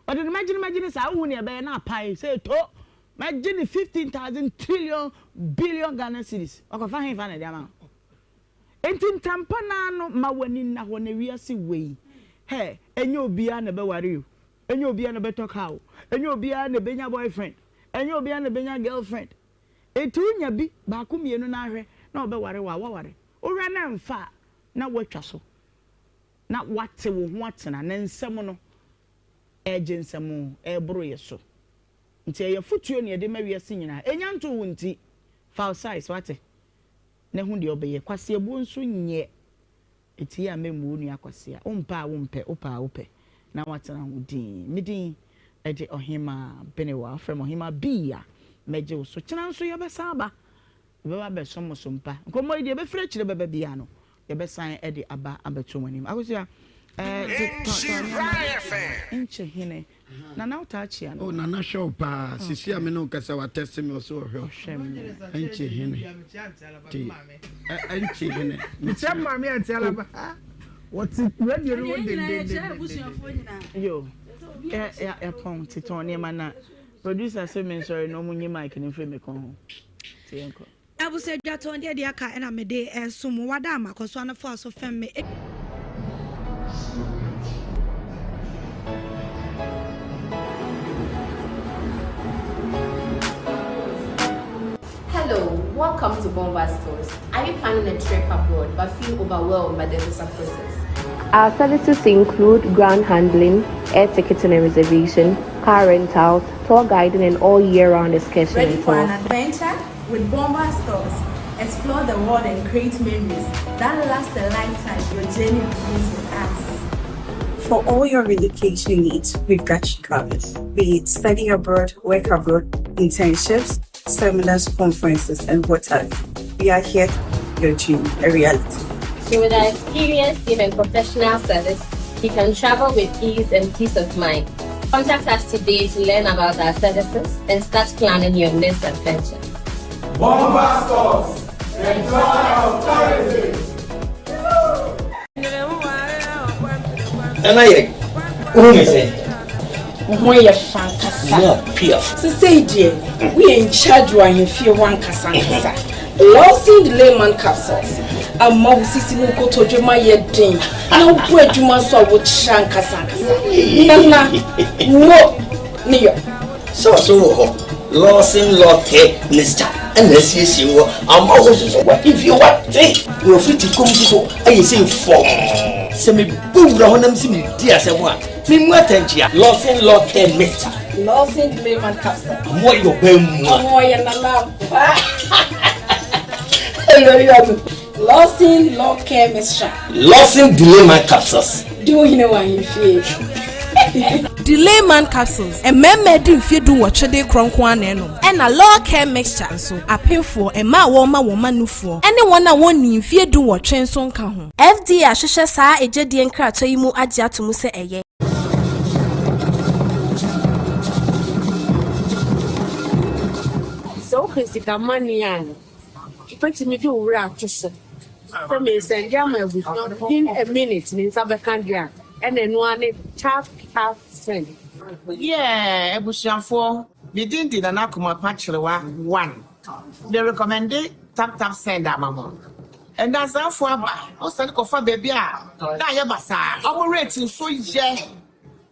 Ɔde no mɛgye no, mɛgye no saa, wohu nea ɛbɛyɛ na apae sɛ to. Mɛgye no 15,000 trillion billion Ghana cedis. Ɔkɔfa hefa na ɛde ama wo? Enti ntɛmpa no ara no ma w'ani nna hɔ na wiase wei hɛ ɛnyɛ obiara na ɛbɛware o, ɛnyɛ obiara na ɛbɛtɔ car o, ɛnyɛ obiara na ɛbɛnya boyfriend, ɛnyɛ obiara na ɛbɛnya girlfriend. Enti wonya bi baako mmienu na ahwɛ na ɔbɛware wo a woaware. Wohwɛ na ɛmfa a na woatwa so na woate wo ho atena na nsɛm no ɛregye nsɛm o, ɛreboro yɛ so. Nti ɛyɛ afotuo na yɛde ma wiase nyinaa. Ɛnya ntoo wo nti fa wo size woate. na hu deɛ ɔbɛyɛ. Kwaseabuo nso nyɛ ɛti a mɛmmu wo nua kwasea. Wompɛ a wompɛ, wopɛ a wopɛ na woatena ho dinn. Me din de Ɔhemaa Benewa, wofrɛ me Ɔhemaa Bii a, mɛgye wo so. Kyena nso yɛbɛsan aba, yɛbɛba abɛsom mo so mpa. Nkɔmmɔ yi deɛ ɛbɛfiri akyire bɛba biara no, yɛbɛsan de aba abɛto mo anim. Akosua, eh, tɔ, tɔ nneɛma. Nkyɛ hene. Nana wo taa kyia no. Oh Nana hwɛ wo paa sisi a me ne wo kasa wa test me ɔsɛ ɔhwɛ wo. Ɔhwɛ me. Ɛnkye hene te ɛnkye hene. Mekyia maame ante alaba. Wɔte radio no ho dendendenden. Yo yɛ yɛ pɔn te tɔn nneɛma na producer sɛ me nsɔre na ɔmo nyi mic no mfiri me kɔn ho te yɛn kɔ. Abusua dwatɔn deɛ deɛ aka na mede resom wo wada ama kɔ so ano foa so fɛm me. Hello, welcome to Bomba Stores. Are you planning a trip abroad but feel overwhelmed by the visa process? Our services include ground handling, air ticketing and reservation, car rentals, tour guiding, and all year round excursion Ready and for an tours. adventure? With Bomba Stores, explore the world and create memories that last a lifetime. Your journey begins with us. For all your relocation needs, we've got you covered. Be it study abroad, work abroad, internships, seminars, conferences, and what have you. We are here to make your dream a reality. So with our experienced team and professional service, you can travel with ease and peace of mind. Contact us today to learn about our services and start planning your next adventure. Bomba Stores, the joy of tourism. Nana yɛ wohu me sɛ Wo ho yɛ fɛ ankasa. Mu a piaf. Sesei deɛ, woyɛ in charge wɔ ahemfie hɔ ankasa ankasa. Lawson Layman Capsules ama wo sisi ne wo kotodwe ma yɛ den na wobɔ adwuma nso a wokyerɛ ankasa ankasa. Nana, mo ne yɔ. Sɛ ɔso wɔ hɔ, Lawson Law Care Mixture ɛna asiesie wɔ ama wo nso so wahemfie wate na ofiri kom nso so ayɛ sɛ fɔm. Sɛ mebɔ wura hɔ na mesi medi asɛm a, memu atɛnkyea. Lawson Law Care Mixture. Lawson Layman Capsule. Ɔmo ayɛ ɔbaa mu a. Ɔmo ɔyɛ nana ampa. Lawson Law Care Mixture. Lawson Delayman Capsules. Di wo hene wɔ ahemfie. Delayman Capsules, Mmarima adi mfeɛ dunwɔtwe de rekorɔ nko ara na ɛnom. Ɛna Law Care Mixture nso, apemfoɔ, mmaa a wɔrema wɔn mma nufoɔ, ne wɔn a wɔnnii mfeɛ dunwɔtwe nso nka ho. FDA ahwehwɛ saa egyedie nkratoɔ yi mu agye ato mu sɛ ɛyɛ. Sɛ wopɛ sika money a, wobɛtumi de wo werɛ ato so sɛ meresɛnde ama abusua within a minute me nsa bɛka deɛ a, ɛna ɛno ara ne tap tap send. Yeah abusuafoɔ me din de Nana Kumapa Kyerewa one me recommende tap tap send ama mo Ndansafoɔ aba wo sane kɔfa baabi a na ayɛ basaa ɔmo rate nso yɛ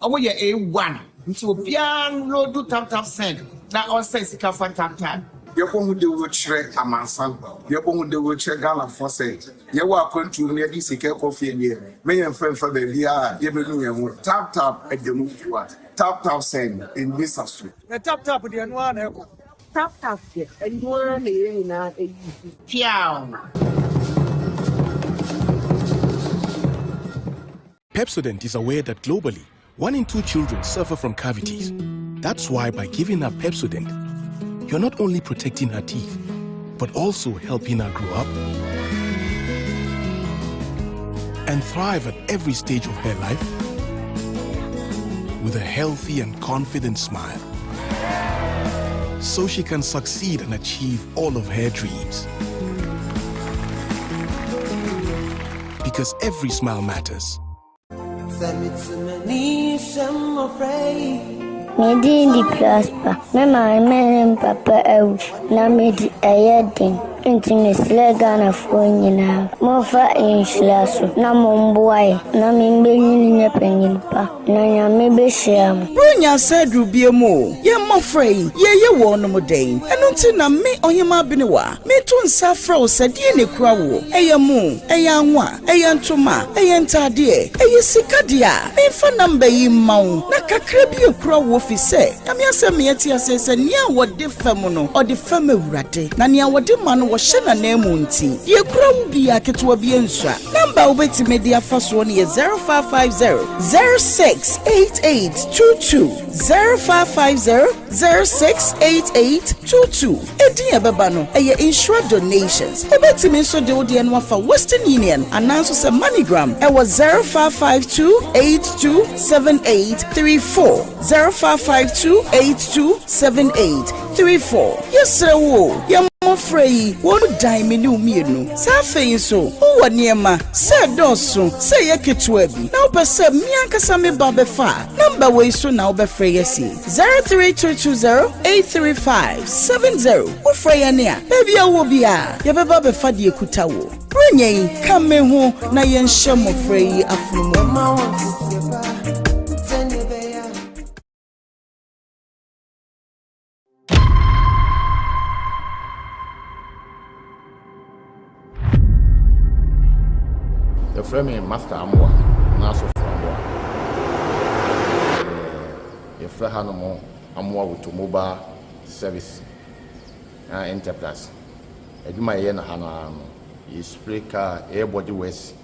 Ɔmo yɛ A one nti obiara nloadu tap tap send na ɔnsɛn sika fa tap tap. Yɛbɔ ho dawuro kyerɛ amansan, yɛbɔ ho dawuro kyerɛ Ghanafoɔ sɛ yɛwɔ akwantuo mu na yɛde sika rekɔ fie deɛ, mɛ yɛmfa mfa baabiara a yɛbɛnu yɛn ho. Tap tap ɛda mu fua, tap tap send ɛnni sa so. Na tap tap deɛ ɛno ara na ɛkɔ. Tap tap deɛ ɛno ara na yɛn nyinaa use. Piaw! Pepsodent is aware that globally, one in two children suffer from cavities. That's why by giving her Pepsodent, you're not only protecting her teeth, but also helping her grow up and thrive at every stage of her life with a healthy and confident smile. So she can succeed and achieve all of her dreams. Because every smile matters. Me din de Prosper. Me maame ne me papa awu na medi ɛyɛ den. Nti mesrɛ Ghanafoɔ nyinaa, momfa nhyira so na momboa yɛn na membenyin nyɛ panyin pa na Nyame behyira mo. Buronya asa aduru biom o, yɛn mmɔfra yi, yɛreyɛ wɔnom dɛn? Ɛno nti na me, Ɔhemaa Benewa, meto nsa afrɛ wo sɛ deɛn na ɛkura woɔ? Ɛyɛ mo, ɛyɛ anwa, ɛyɛ ntoma, ɛyɛ ntaadeɛ, ɛyɛ sika deɛ a, memfa number yi mma wo na kakra bi ɛkura woɔ fi sɛ, Nyame asɛm ma yɛte aseɛ sɛ nea wɔde fɛm no, ɔde fɛm Awurade, na nea wɔde ma no, wɔhyɛ n'ananmu nti, deɛ ɛkura wo biara, ketewa bi ɛnsua. Number a wobɛtumi de afa soɔ no yɛ 0550 068822, 0550 068822. Edin a ɛbɛba no, ɛyɛ Nhyira Donations. Wobɛtumi nso de wo deɛ no afa Western Union anaa nso sɛ MoneyGram ɛwɔ 0552 827834, 0552 827834. Yɛsrɛ wo o, yɛn mmɔfra yi, wɔn dan me ne wo mmienu. Saa afei nso, wowɔ nneɛma, sɛ ɛdɔɔso, sɛ ɛyɛ ketewa bi, na wopɛ sɛ me ankasa me ba bɛfa a, nɔmba wei so na wobɛfrɛ yɛn asi, 03220 835 70. Wofrɛ yɛn a, baabi a wowɔ biara, yɛbɛba abɛfa deɛ ɛkuta wo. Buronya yi, ka me ho na yɛnhyɛ mmɔfra yi afono mu ma. Yɛfrɛ me Master Amoah anaa Sɔfo Amoah. Yɛfrɛ hanom Amoah Automobile Service and Enterprise. Adwuma a yɛyɛ no ha no ara no, yɛ spray car, yɛyɛ body works,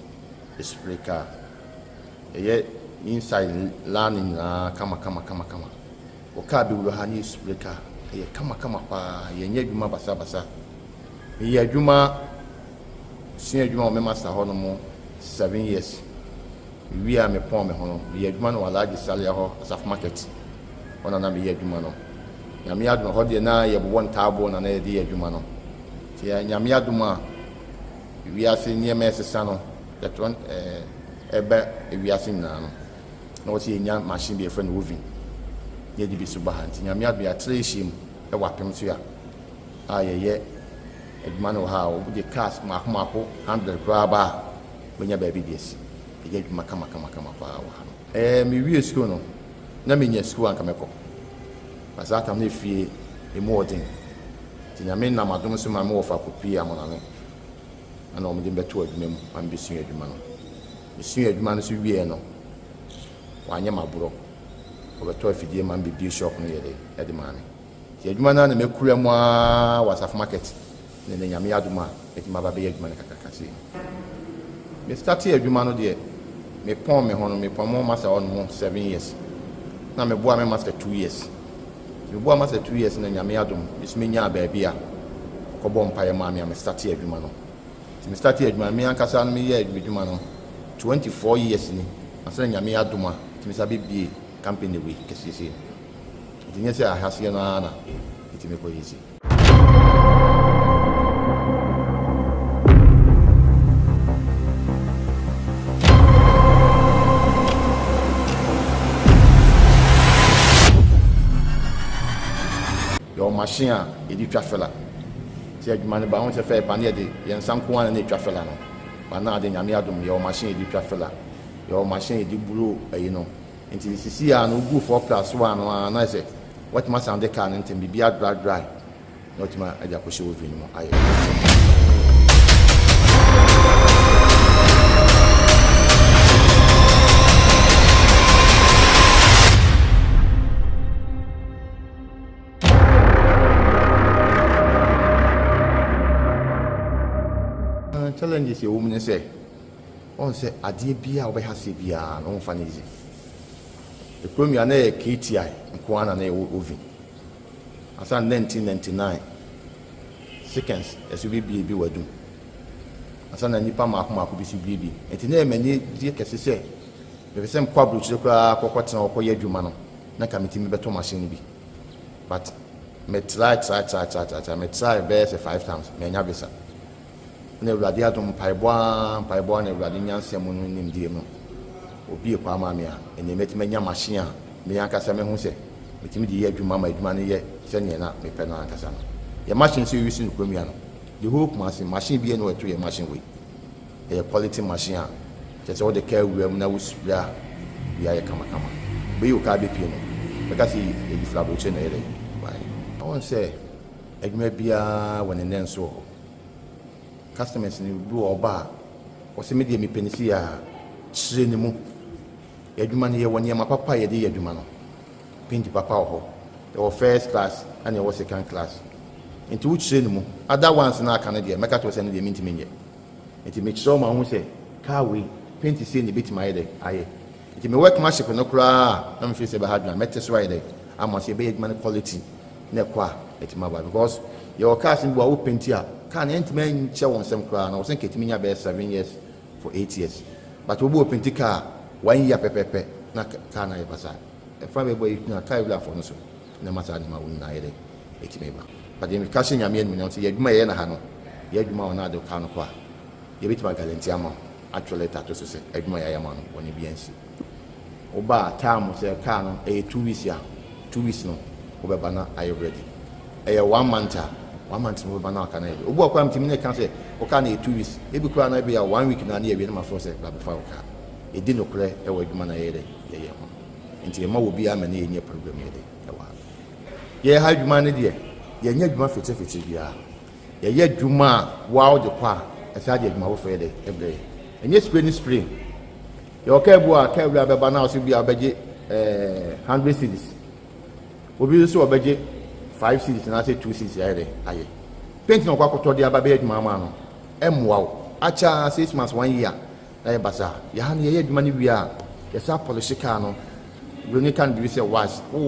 yɛ spray car. Yɛyɛ inside line nyinaa kama kama kama kama. Wɔ car bi wura ha ne yɛ spray car ɛyɛ kama kama paa yɛnyɛ adwuma basa basa meyɛ adwuma sua adwuma wɔ me master hɔ nom 7 years mewie a mepɔn me ho no meyɛ adwuma no wɔ Alhaji Salia hɔ Asafo market hɔ na na meyɛ adwuma no Nyame adom hɔ deɛ na yɛbobɔ ntaaboo na na yɛde yɛ adwuma no nti Nyame adom a wiase nneɛma ɛsesa no yɛtɔ ɛbɛ wiase nyinaa no na wɔsɛ yɛnya machine bi yɛfrɛ no oven na yɛde bi so ba ha nti Nyame adom yɛatra yɛhyia mu wɔ apem so a a yɛyɛ adwuma no wɔ ha a wode cars mako mako 100 koraa ba a wobɛnya baabi de asi. Yɛyɛ adwuma kama kama kama paa wɔ ha no. Ɛɛ mewie sukuu no na menya sukuu anka mɛkɔ but saa tam no efie emu ɔden nti Nyame nam adom so ma me wɔfa kɔpie Amonane ɛna wɔn de me bɛtoo adwuma mu ma mebɛsua adwuma no. Mesuaa adwuma no nso wieɛ no, wanyɛ me aborɔ. Ɔbɛtɔɔ afidie ma me bɛbue shop no yɛ dɛ de maa me. Nti adwuma no ara na makura mu ara wɔ Asafo Market na ɛnɛ Nyame adom a matumi aba abɛyɛ adwuma no kakraka sei. Me startee adwuma no deɛ, mepɔn me ho no, mepɔn mo master hɔ nom 7 years. Na meboa me master 2 years. Nti meboa master 2 years na Nyame adom, me nso menyaa baabi a ɔkɔbɔɔ mpaeɛ maa me a me startee adwuma no. Nti me startee adwuma no, me ankasa no me yɛɛ m'adwuma no 24 years ni, ansa na Nyame adom a metumi san bɛ bue company wei kɛseɛ sei no. Nti nyɛ sɛ ahaseɛ no ara na metumi kɔ yɛ sei. Yɛwɔ machine a yɛde twa filler. Sɛ adwuma no ba wohu sɛ fɛɛ pa ne yɛde yɛn nsa nko ara na ɛtwa fila no but na ade Nyame adom yɛwɔ machine yɛde twa fila yɛwɔ machine yɛde buro ayi no nti sisi a no wogu 4 plus 1 no a na sɛ watumi asan de car no ntɛm biribi adry dry na watumi ade akɔhyɛ oven no mu ayɛ. Challenges ɛwɔ mu ne sɛ, Ɔhu sɛ adeɛ biara a wobɛha aseɛ biara no womfa no easy. Ekurom yi a na ɛyɛ KTI nko ara na na ɛwɔ oven. Ansa na 1999 seconds ɛso bɛbie bi wɔ adum. Ansa na nnipa mmaako mmaako bi so bie bi. Nti na ɛyɛ m'anigyeɛ kɛse sɛ mepɛ sɛ mekɔ aburokyire koraa kɔkɔtena hɔ kɔyɛ adwuma no na nka metumi bɛtɔ machine no bi. But me try try try try try try me try bɛyɛ sɛ five times mannya visa. Na Awurade adom, mpaebɔ ara, mpaebɔ ara na Awurade nyansa mu no nimdeɛ mu obue kwan maa me a ɛnnɛ mɛtumi anya machine a me ankasa mehu sɛ metumi de yɛ adwuma ma adwuma no yɛ sɛdeɛ na mepɛ no ankasa no. Yɛn machine nso yɛuse no kurom yi ano. The whole Kumasi, machine biara nni hɔ a ɛto yɛn machine wei. Ɛyɛ quality machine a kyerɛ sɛ wode kaa wura mu na wo spray a biribiara yɛ kamakama. Wobɛyi wo kaa bɛpue no, bɛka sɛ yɛyi firi aburokyire na ɛyɛ dɛn baeɛ. Wohu sɛ adwuma biara wɔ ne nnɛnso wɔ hɔ. Customers no bi wɔ hɔ ɔba a ɔse me deɛ mepɛ no sei a, kyerɛ ne mu. Yɛn adwuma no yɛwɔ nneɛma papa a yɛde yɛ adwuma no. Paint papa wɔ hɔ, yɛwɔ first class ɛna yɛwɔ second class. Nti wo kyerɛ ne mu. Other ones no a aka no deɛ mɛka kyerɛ wo sɛ ɛno deɛ mentumi nyɛ. Nti mekyerɛ wo ma wohu sɛ car wei paint sei na ɛbɛtumi ayɛ dɛ ayɛ. Nti me workmanship no koraa a na me feel sɛ ɛbɛha adwene a mɛte so ayɛ dɛ ama sɛ yɛbɛyɛ adwuma no quality na ɛkɔ a ɛtumi aba because yɛwɔ cars no bi wɔ a wo paint a car no ɛntumi nkyɛ wo nsam koraa na wɔ sɛ nka ɛtumi nya bɛyɛ 7 years for 8 years, but obi wɔ paint car one year pɛpɛpɛ na car no ayɛ basaa. Ɛfa bɛbɔ yi na car wurafoɔ no so na ɛma saa nneɛma wo nyinaa yɛ dɛ ɛtumi ba. But yɛn ka hyɛ Nyame animuonyam sɛ yɛ adwuma yɛyɛ na ha no, yɛ adwuma wɔ na ade car no kɔ a, yɛbɛtumi aguarantee ama wo, atwerɛ letter ato so sɛ adwuma yɛayɛ ama no bɔne bi ansi. Woba a time sɛ car no ɛyɛ 2 weeks a, 2 weeks no wobɛba na ayɛ ready. Ɛyɛ one month a, one month no wobɛba na aka no ayɛ ready. Obi wɔ koraa metumi ne ka sɛ wo car no yɛ 2 weeks, ebi koraa na ebi yɛ one week na ne yɛwie na mafrɛ sɛ bra bɛfa wo car. Yɛdi nokorɛ ɛwɔ adwuma na yɛyɛ dɛ yɛyɛ ho, nti yɛma wɔ biara ma ne yɛnyɛ program yɛ dɛ ɛwɔ ha. Yɛyɛ ha adwuma no deɛ, yɛnyɛ adwuma fitirifitir biara. Yɛyɛ adwuma a waa wode kɔ a ɛsan de adwuma foforɔ yɛ dɛ ɛbrɛ yɛ. Ɛnyɛ spray ne spray. Yɛwɔ kaa bi a kaa wura bɛba na ɔsɛ bi a ɔbɛgye 100 cedis, obi nso ɔbɛgye 5 cedis anaasɛ 2 cedis. Ayɛ dɛ ayɛ paint na ɔkɔ akɔtɔ de aba bɛyɛ adwuma ama no. Ɛmmoa wo akyɛ 6 months, one year na yɛ basa. Yɛha no yɛyɛ adwuma no wie a, yɛsa polish kaa no. Buroni ka no biribi sɛ wax. Wowɔ